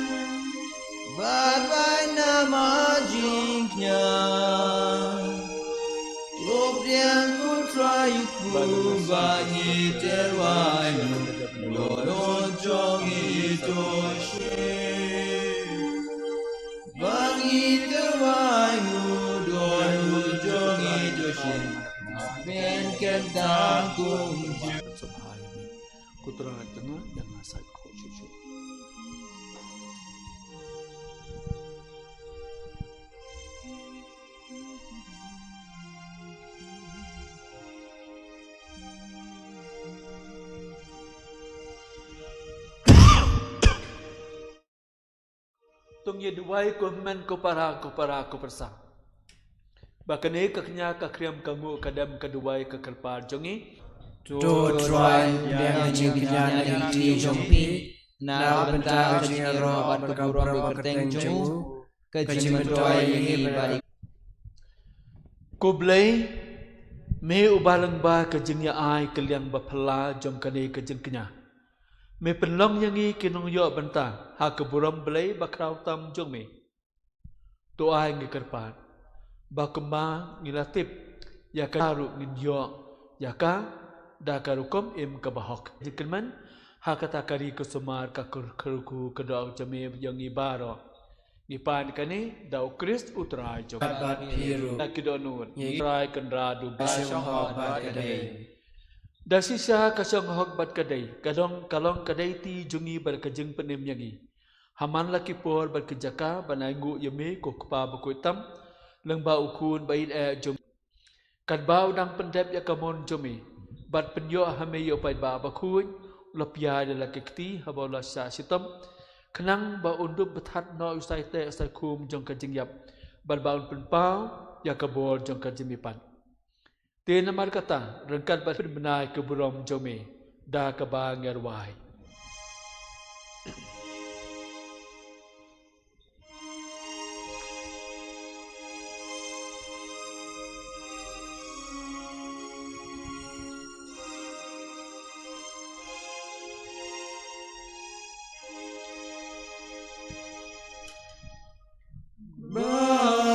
bad bai na ma jingkñia. To pdiang ko Trai u kpu ba ngi tyrwa ïa u dohnud jong ngi to shin. Ba ngi tyrwa ïa u dohnud jong ngi to shin. Pynken tang kumjuh. Ko Trai, tang ïa nga sait ko shuh shuh. To ngin ïa duwai ko hynmen ko para, ko para, ko pyrsa. Ba kane ka kñia ka khriam ka nguh ka dem ka duwai ka kyrpad jong ngi. To Trai, biang ka jingkñia na ka kti jong phi na ka bynta ka jingïaroh bad ka burom ka kyrteng jong u, ka jingmyntoi ïa ngi bad ïa. Ko Blei, me uba lyngba ka jingïa-ai ka liang ba phylla jong kane ka jingkñia, me pynlong ïa ngi ki nongïoh bynta ha ka burom Blei ba khraw tam jong me. To ai ngi kyrpad ba kumba ngi la tip ïa ka ruh ngin ïoh ïa ka da ka rukom im kaba hok. Jingkyrmen ha kata ka ri ka sumar ka kyrkhu ka doh jong me ïa ngi baroh. Ngi pan kane da u Khrist u Trai jong ngi. Bad phi ruh. Da ki dohnud. Ngi Trai Kynrad u ba shong hok bad ka dei. Da shisha ka shong hok bad ka dei, ka long, ka long ka dei ti jong ngi bad ka jingpynim ïa ngi. Ha man la ki por bad ki jaka ban ainguh ïa me ko Kpa bakhuid tam, lyngba u Khun ba ïeit eh jong. Katba u dang pyndep ïa ka mon jong me bad pynïoh ha me ïa u paidbah bakhuid, u la pynïaid ïa la ki kti haba u la shah shitom, khnang ba un dup bthah noh ïa u saiteh saikhum jong ka jingïap bad ba un pynpaw ïa ka bor jong ka jingmihpat. Te namar kata, ryngkat bad pynbna ïa ka burom jong me da kaba ngi rwai.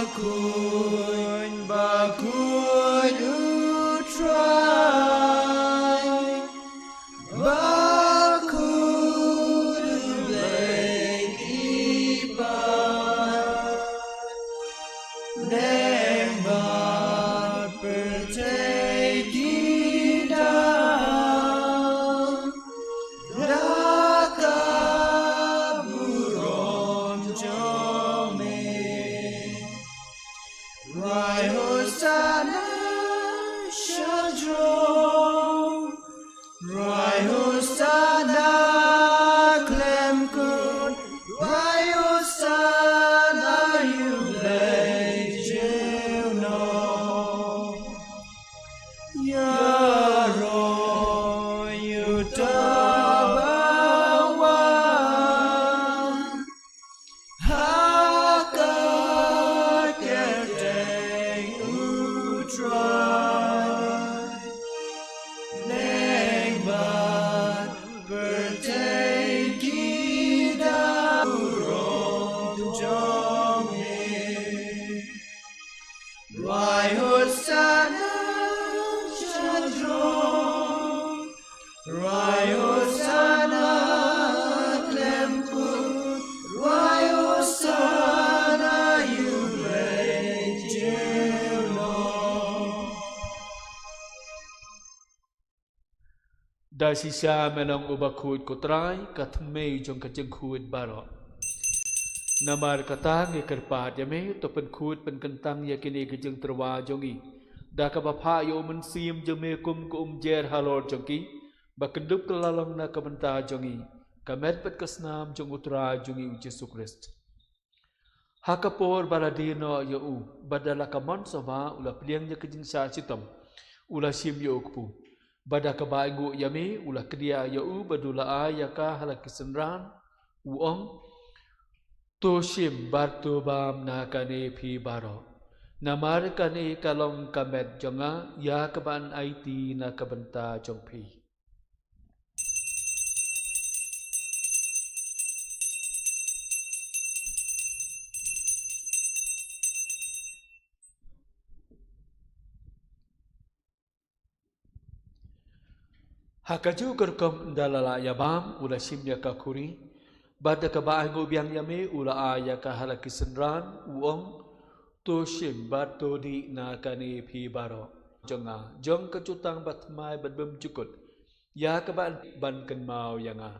Bakhuid, bakhuid u Trai, bakhuid u Blei ki paidbah, bad pyrthei ki dang. Hosanna, shadro. Rwai Hosanna, khlem kut. Rwai Hosanna, ïa U Blei jong ngi. Ïaroh ïa uta uba wan ha ka kyrteng U Trai. Neng bad pyrthei ki da burom jong me. Rwai Hosanna, shadro. Rwai Hosanna, khlem kut. Rwai Hosanna, ïa U Blei jong ngi. Da shisha me long uba khuid ko Trai, ka thymmei jong ka jingkhuid baroh. Namar kata ngi kyrpad ïa me, to pynkhuid pynkyntang ïa kine ki jingtyrwa jong ngi da kaba phah ïa U Mynsiem jong me kum ka umjer halor jong ki, ba kin dup kylla long na ka bynta jong ngi ka met bad ka snam jong U Trai jong ngi U Jisu Khrist. Ha ka por ba la die noh ïa u, bad da la ka mon sngewbha u la pdiang ïa ka jingshah shitom, u la shim ïa u kpu. Bad da kaba ainguh ïa me u la kdiah ïa u bad u la ai ïa ka ha la ki synran, u ong: To shim bad to bam na kane phi baroh, namar kane ka long ka met jong nga ïa kaba yn aiti na ka bynta jong phi. Ha kajuh ka rukom ynda la lah ïa bam, u la shim ïa ka khuri, bad da kaba ainguh biang ïa me u la ai ïa ka ha la ki synran, u ong: To shim bad to dih na kane phi baroh jong nga, jong ka jutang bathymmai bad bymjukut, ïa kaba yn ban kynmaw ïa nga.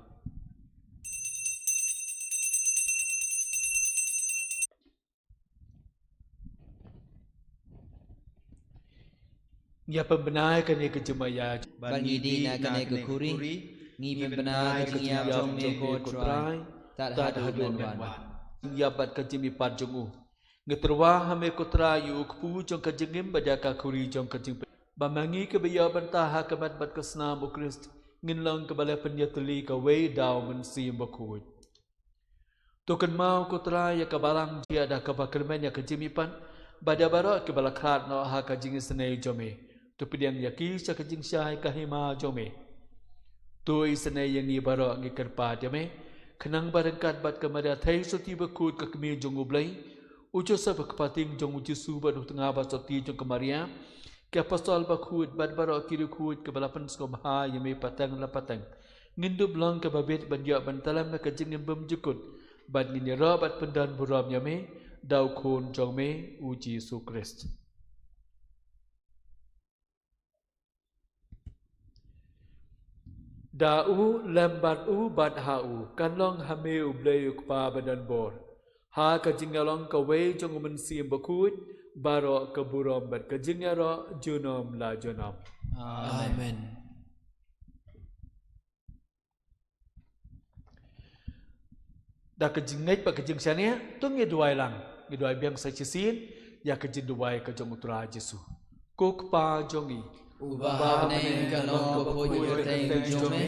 Ïa pynbna ïa kane ka jingmaïa, ban ngi dih na kane ka khuri, ngi pynbna ïa ka jingïap jong me ko Trai, tad haduh ban wan. Ïa bad ka jingmihpat jong u, ngi tyrwa ha me ko Trai ïa u kpu jong ka jingim bad ïa ka khuri jong ka jingpynim, ba ma ngi kiba ïoh bynta ha ka met bad ka snam U Khrist, ngin long kiba la pynïatylli kawei da U Mynsiem Bakhuid. To kynmaw ko Trai ïa ka balang jia da kaba kyrmen ïa ka jingmihpat, bad ïa baroh kiba la khlad noh ha ka jingisynei jong me. To pdiang ïa ki sha ka jingshai ka hima jong me. To isynei ïa ngi baroh, ngi kyrpad ïa me, khnang ba ryngkat bad ka Maria Theisotti Bakhuid ka Kmie jong U Blei, u Joseph ka kpa tieng jong U Jisu bad u tnga ba sotti jong ka Maria, ki apostol bakhuid bad baroh ki riewkhuid kiba la pynsngewbha ïa me pateng la pateng, ngin dup long kaba bit ban ïoh ban tlot ïa ka jingim bymjukut, bad ngin ïaroh bad pyndon burom ïa me da U Khun jong me U Jisu Khrist. Da u, lem bad u, bad ha u, kan long ha me U Blei U Kpa badonbor, ha ka jingïalong kawei jong U Mynsiem Bakhuid, baroh ka burom bad ka jingïaroh junom la junom. Amen. Amen. Da ka jingngeit bad ka jingshaniah, to ngi duwai lang, ngi duwai biang sa shisien ïa ka jingduwai ka jong U Trai Jisu. Ko Kpa jong ngi, uba ha bneng, kan long ka pud ka kyrteng jong me,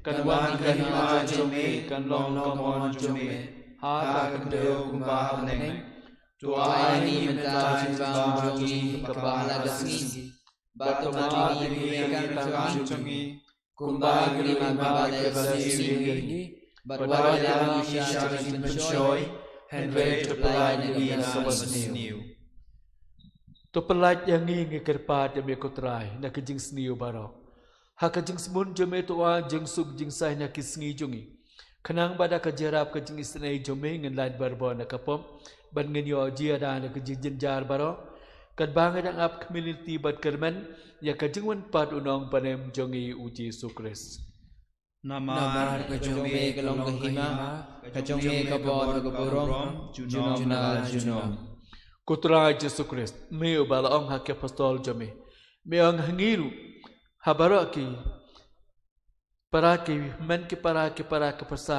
kan wan ka hima jong me, kan long ka mon jong me ha ka khyndew kumba ha bneng. To ai ha ngi mynta ka jingbam jong ngi kaba ha la ka sngi, bad to map ïa ngi ki kyrteng jong ngi, kumba ngi map ïa kiba sniew ïa ngi, bad wat ïalam ïa ngi sha ka jingpynshoi, hynrei to pyllait ïa ngi na ka basniew. To pyllait ïa ngi, ngi kyrpad ïa me ko Trai, na ka jingsniew baroh. Ha ka jingsbun jong me to ai jingsuk jingsaiñ ha ki sngi jong ngi, khnang ba da ka jingïarap ka jingisynei jong me ngin lait barabor na ka pop, bad ngin ïoh jia da na ka jingjynjar baroh, katba ngi dang ap khmih lynti bad kyrmen ïa ka jingwan pat U Nongpynim jong ngi U Jisu Khrist. Namar ka jong me ka long ka hima, ka jong me ka bor, ka burom junom la junom. Ko Trai Jisu Khrist, me uba la ong ha ki apostol jong me, me ong ha ngi ruh, ha baroh ki para ki hynmen ki para ki para ki pyrsa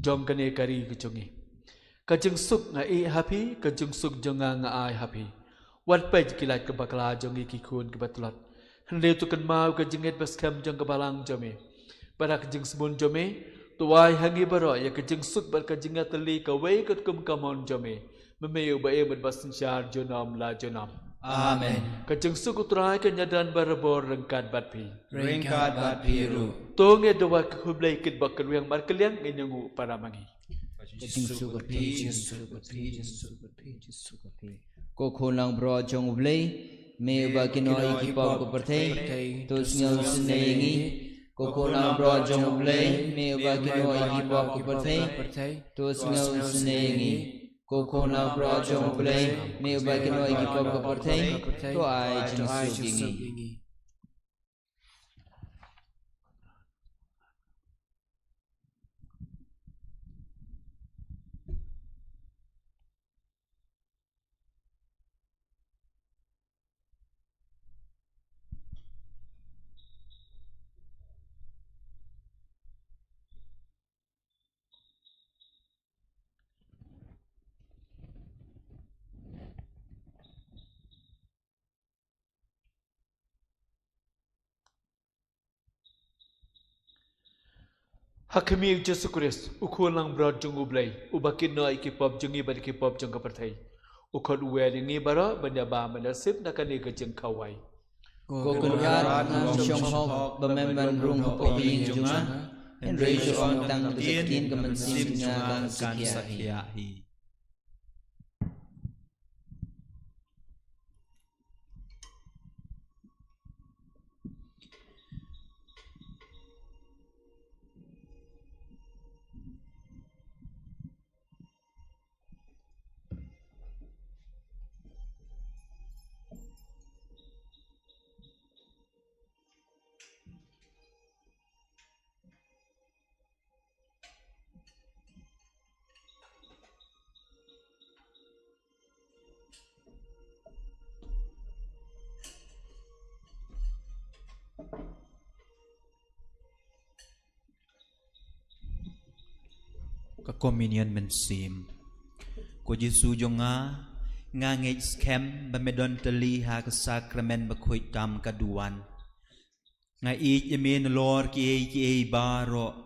jong kane ka ri ka jong ngi. Ka jingsuk nga ïeh ha phi, ka jingsuk jong nga nga ai ha phi. Wat peit ki lait ki bakla jong ngi ki khun ki batlot, hynrei to kynmaw ka jingngeit ba skhem jong ka balang jong me bad ka jingsbun jong me. To ai ha ngi baroh ïa ka jingsuk bad ka jingïatylli kawei katkum ka mon jong me. Me me uba im bad ba synshar junom la junom. Amen. Ka jingsuk U Trai kan ïadon barabor ryngkat bad phi. Ryngkat bad phi ruh. To ngin duwai ka khublei kitbok kyrwiang markylliang, ngin ïanguh para ma ngi. Ka jingsuk bad phi, jingsuk bad phi, jingsuk bad phi, jingsuk bad phi. Ko Khun langbrot jong U Blei, me uba kynnoh ïa ki pop ka pyrthei, to sngewsynei ïa ngi. Ko Khun langbrot jong U Blei, me uba kynnoh ïa ki pop ka pyrthei, to sngewsynei ïa ngi. Ko Khun langbrot jong U Blei, me uba kynnoh ïa ki pop ka pyrthei, to ai jingsuk ïa ngi. Ha khmih U Jisu Khrist, U Khun langbrot jong U Blei, uba kynnoh ïa ki pop jong ngi bad ïa ki pop jong ka pyrthei, u khot u wer ïa ngi baroh ban ïa bam ban ïa sip na kane ka jingkhawai. Ko Kynrad, ngam shong hok ba men ban rung hapoh ka ïing jong nga, hynrei shu ong tang ka ktien ka mynsiem jong nga kan sa khiah hi. Ka Communion mynsiem. Ko Jisu jong nga, nga ngeit skhem ba me don tylli ha ka Sakramen Bakhuid tam ka duwan. Nga ïeit ïa me nalor kiei kiei baroh,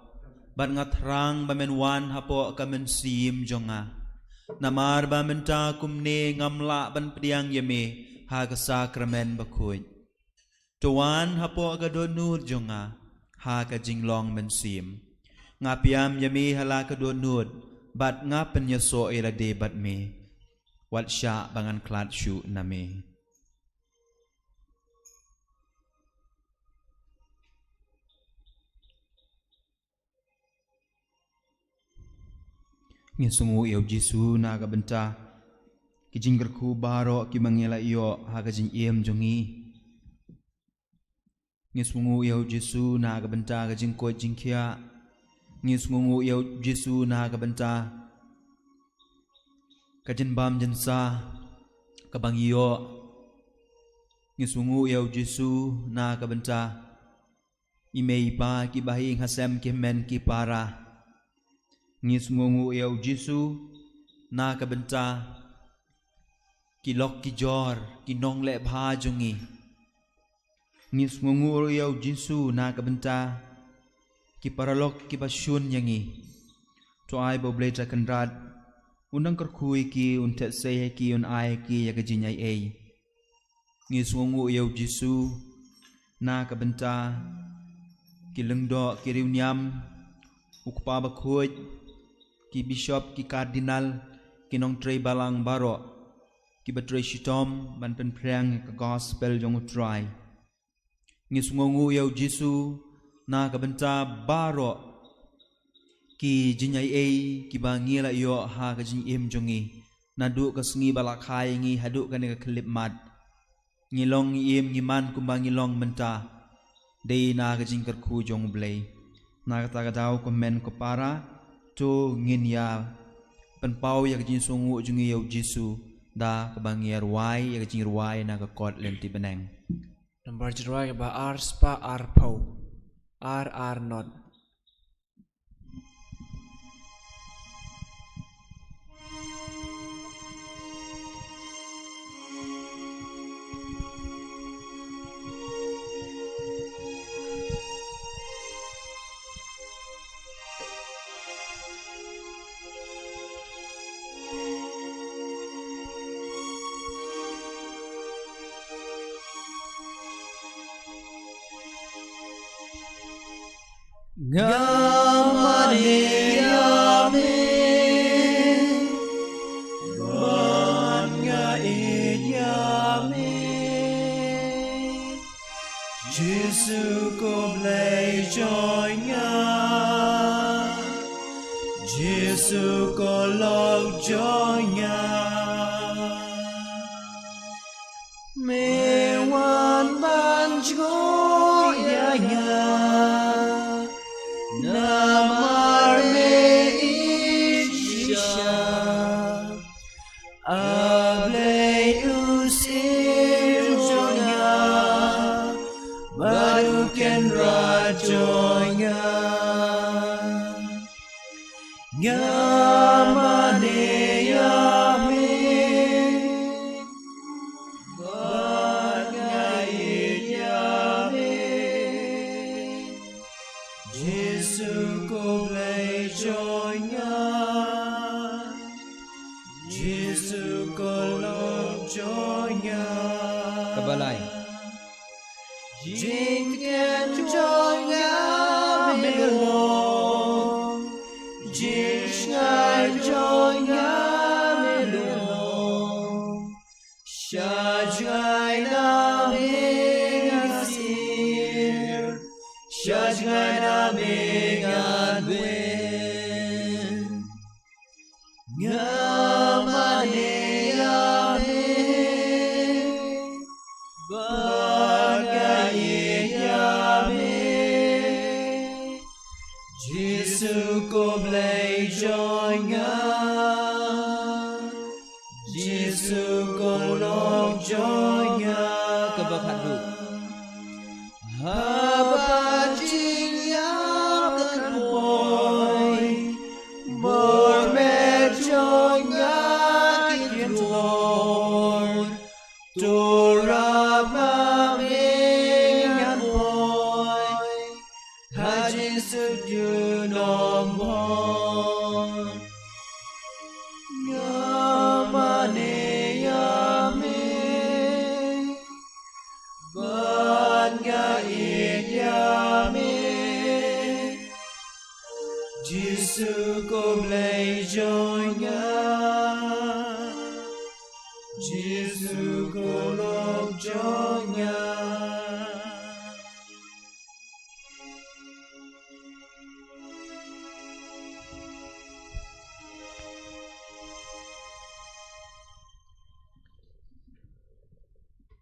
bad nga thrang ba men wan hapoh ka mynsiem jong nga. Namar ba mynta kumne ngam lah ban pdiang ïa me ha ka Sakramen Bakhuid. To wan hapoh ka dohnud jong nga ha ka jinglong mynsiem. Nga pdiang ïa me ha la ka dohnud, bad nga pynïasoh ïa lade bad me. Wat shah ba ngan khlad shuh na me. Ngi sngewnguh ïa u Jisu na ka bynta ki jingkyrkhu baroh kiba ngi la ïoh ha ka jingim jong ngi. Ngi sngewnguh ïa u Jisu na ka bynta ka jingkoit jingkhiah. Ngi sngewnguh ïa u Jisu na ka bynta ka jingbam jingsa kaba ngi ïoh. Ngi sngewnguh ïa u Jisu na ka bynta i mei i pa, ki bahaïing hasem, ki hynmen ki para. Ngi sngewnguh ïa u Jisu na ka bynta ki lok ki jor, ki nongleh bha jong ngi. Ngi sngewnguh ïa u Jisu na ka bynta ki paralok kiba shun ïa ngi. To ai ba U Blei Trai Kynrad un nang kyrkhu ïa ki, un theh sei ïa ki, un ai ïa ki ïa ka jingaiei. Ngi sngewnguh ïa u Jisu na ka bynta ki lyngdoh, ki riewniam, u kpa bakhuid, ki bishop, ki kardinal, ki nongtrei balang baroh kiba trei shitom ban pynphriang ïa ka gospel jong u Trai. Ngi sngewnguh ïa u Jisu na ka bynta baroh ki jingaiei kiba ngi la ïoh ha ka jingim jong ngi, naduh ka sngi ba la kha ïa ngi haduh kane ka khyllipmat. Ngi long ngi im ngi man kumba ngi long mynta, dei na ka jingkyrkhu jong U Blei. Na kata ka daw, ko hynmen ko para, to ngin ïa pynpaw ïa ka jingsngewnguh jong ngi ïa u Jisu Da kaba ngi rwai ïa ka jingrwai na ka kot lynti bneng. Nambar jingrwai kaba ar spah arphew. Ar ar not. Nga mane ïa me, bad nga ïeit ïa me. Jisu ko Blei jong nga, Jisu ko lok jong nga. Me wan ban jngoh ïa nga, namar me ïeit shisha. A Blei u Syiem jong nga, bad u Kynrad jong nga. Nga mane ïa me, bad nga ïeit ïa me. Jisu ko Blei jong nga, Jisu ko lok jong nga. Kaba lai. Jingthiah jong nga me long, jingsngewsih jong nga me long. Sha jngai na me ngan sir, sha jngai na me ngan bun. Nga mane ïa me, bad nga ïeit ïa me. Jisu ko Blei jong nga, Jisu ko lok jong nga. Kaba khatduh. Haba jingïap kan poi, bor met jong nga kin tlot. To rap ma me ngan poi, ha Jisu junom bor. Nga mane ïa me, bad nga ïeit ïa me. Jisu ko Blei jong nga, Jisu ko lok jong nga.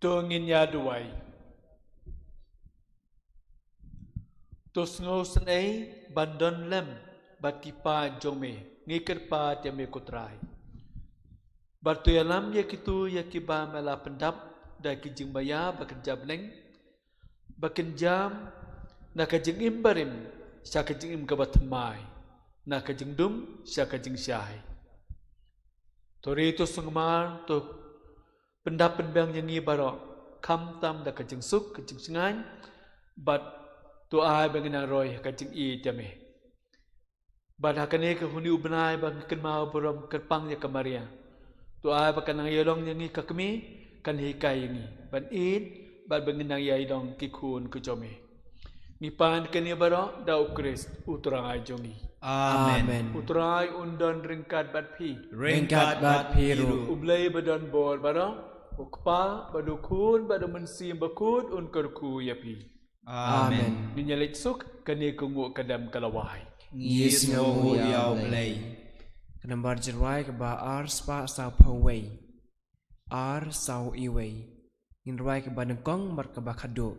To ngin ïa duwai. To sngewsynei ban don lem bad ki paid jong me, ngi kyrpad ïa me ko Trai. Bad to ïalam ïa kito ïa kiba me la pyndap da ki jingmaïa ba kynja bneng, ba kynja na ka jingim barim sha ka jingim kaba thymmai, na ka jingdum sha ka jingshai. To ri to sumar, to pyndap pynbiang ïa ngi baroh, khamtam da ka jingsuk, ka jingshngaiñ, bad to ai ba ngin nang roi ha ka jingïeit ïa me. Bad ha kane ka huni u bnai ba ngi kynmaw burom kyrpang ïa ka Maria, to ai ba kan nang ïalong ïa ngi ka kmie, kan hikai ïa ngi ban ïeit, bad ba ngin nang ïai long ki khun ka jong me. Ngi pan kane baroh da U Khrist U Trai jong ngi. Amen. Amen. U Trai un don ryngkat bad phi. Ryngkat bad phi ruh. U Blei ba don bor baroh, U Kpa bad U Khun bad U Mynsiem Bakhuid un kyrkhu ïa phi. Amen. Amen. Ngin ïa leit suk, kane ka nguh ka dem ka la wai. Ngi sngewnguh ïa U Blei. Ka nambar jingrwai kaba ar spah sawphew wei. Ar saw iwei. Ngin rwai kaba nyngkong bad kaba khadduh.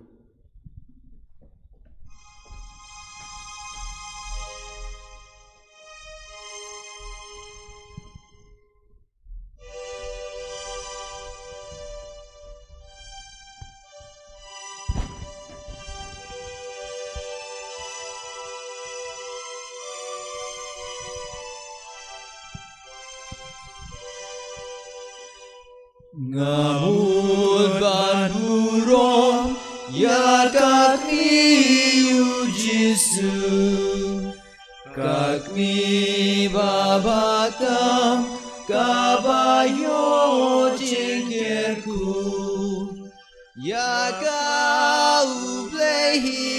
Nga mut ban burom ïa ka kmie u Jisu, ka kmie ba bha tam kaba ïoh jingkyrkhu. Ïa ka U Blei hi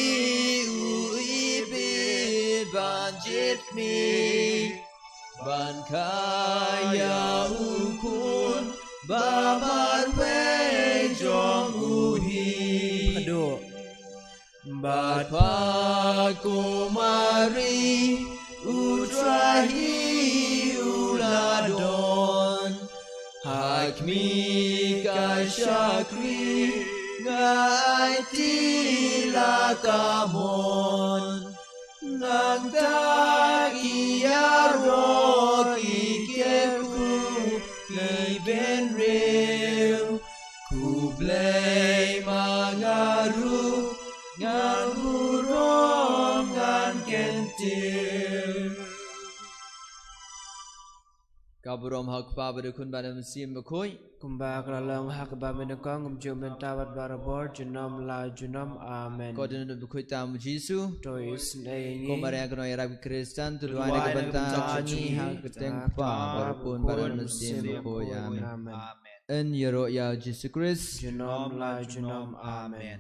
u ibit ban jied kmie, ban kha ïa u khun ba marwei jong u hi. Bad pha ko Mari, u Trai hi u la don ha kmie ka shakri, nga aiti la ka mon. Nangta ki ïaroh ki kyrkhu ki bynriew, khublei ma nga ruh ngan burom ngan kyntiew. Ka burom ha u Kpa bad u Khun bad u Mynsiem Bakhuid. Kumba ka la long ha kaba mynnyngkong, kumjuh mynta bad barabor, junom la junom. Amen. Ko Dohnud Bakhuid tam u Jisu, to isynei ïa ngi. Ko Maria ka nongïarap ki Khristan, to duwai na ka bynta jong ngi ha ka kyrteng u Kpa bad u Khun bad u Mynsiem Bakhuid. Amen. Yn ïaroh ïa u Jisu Khrist. Junom la junom. Amen.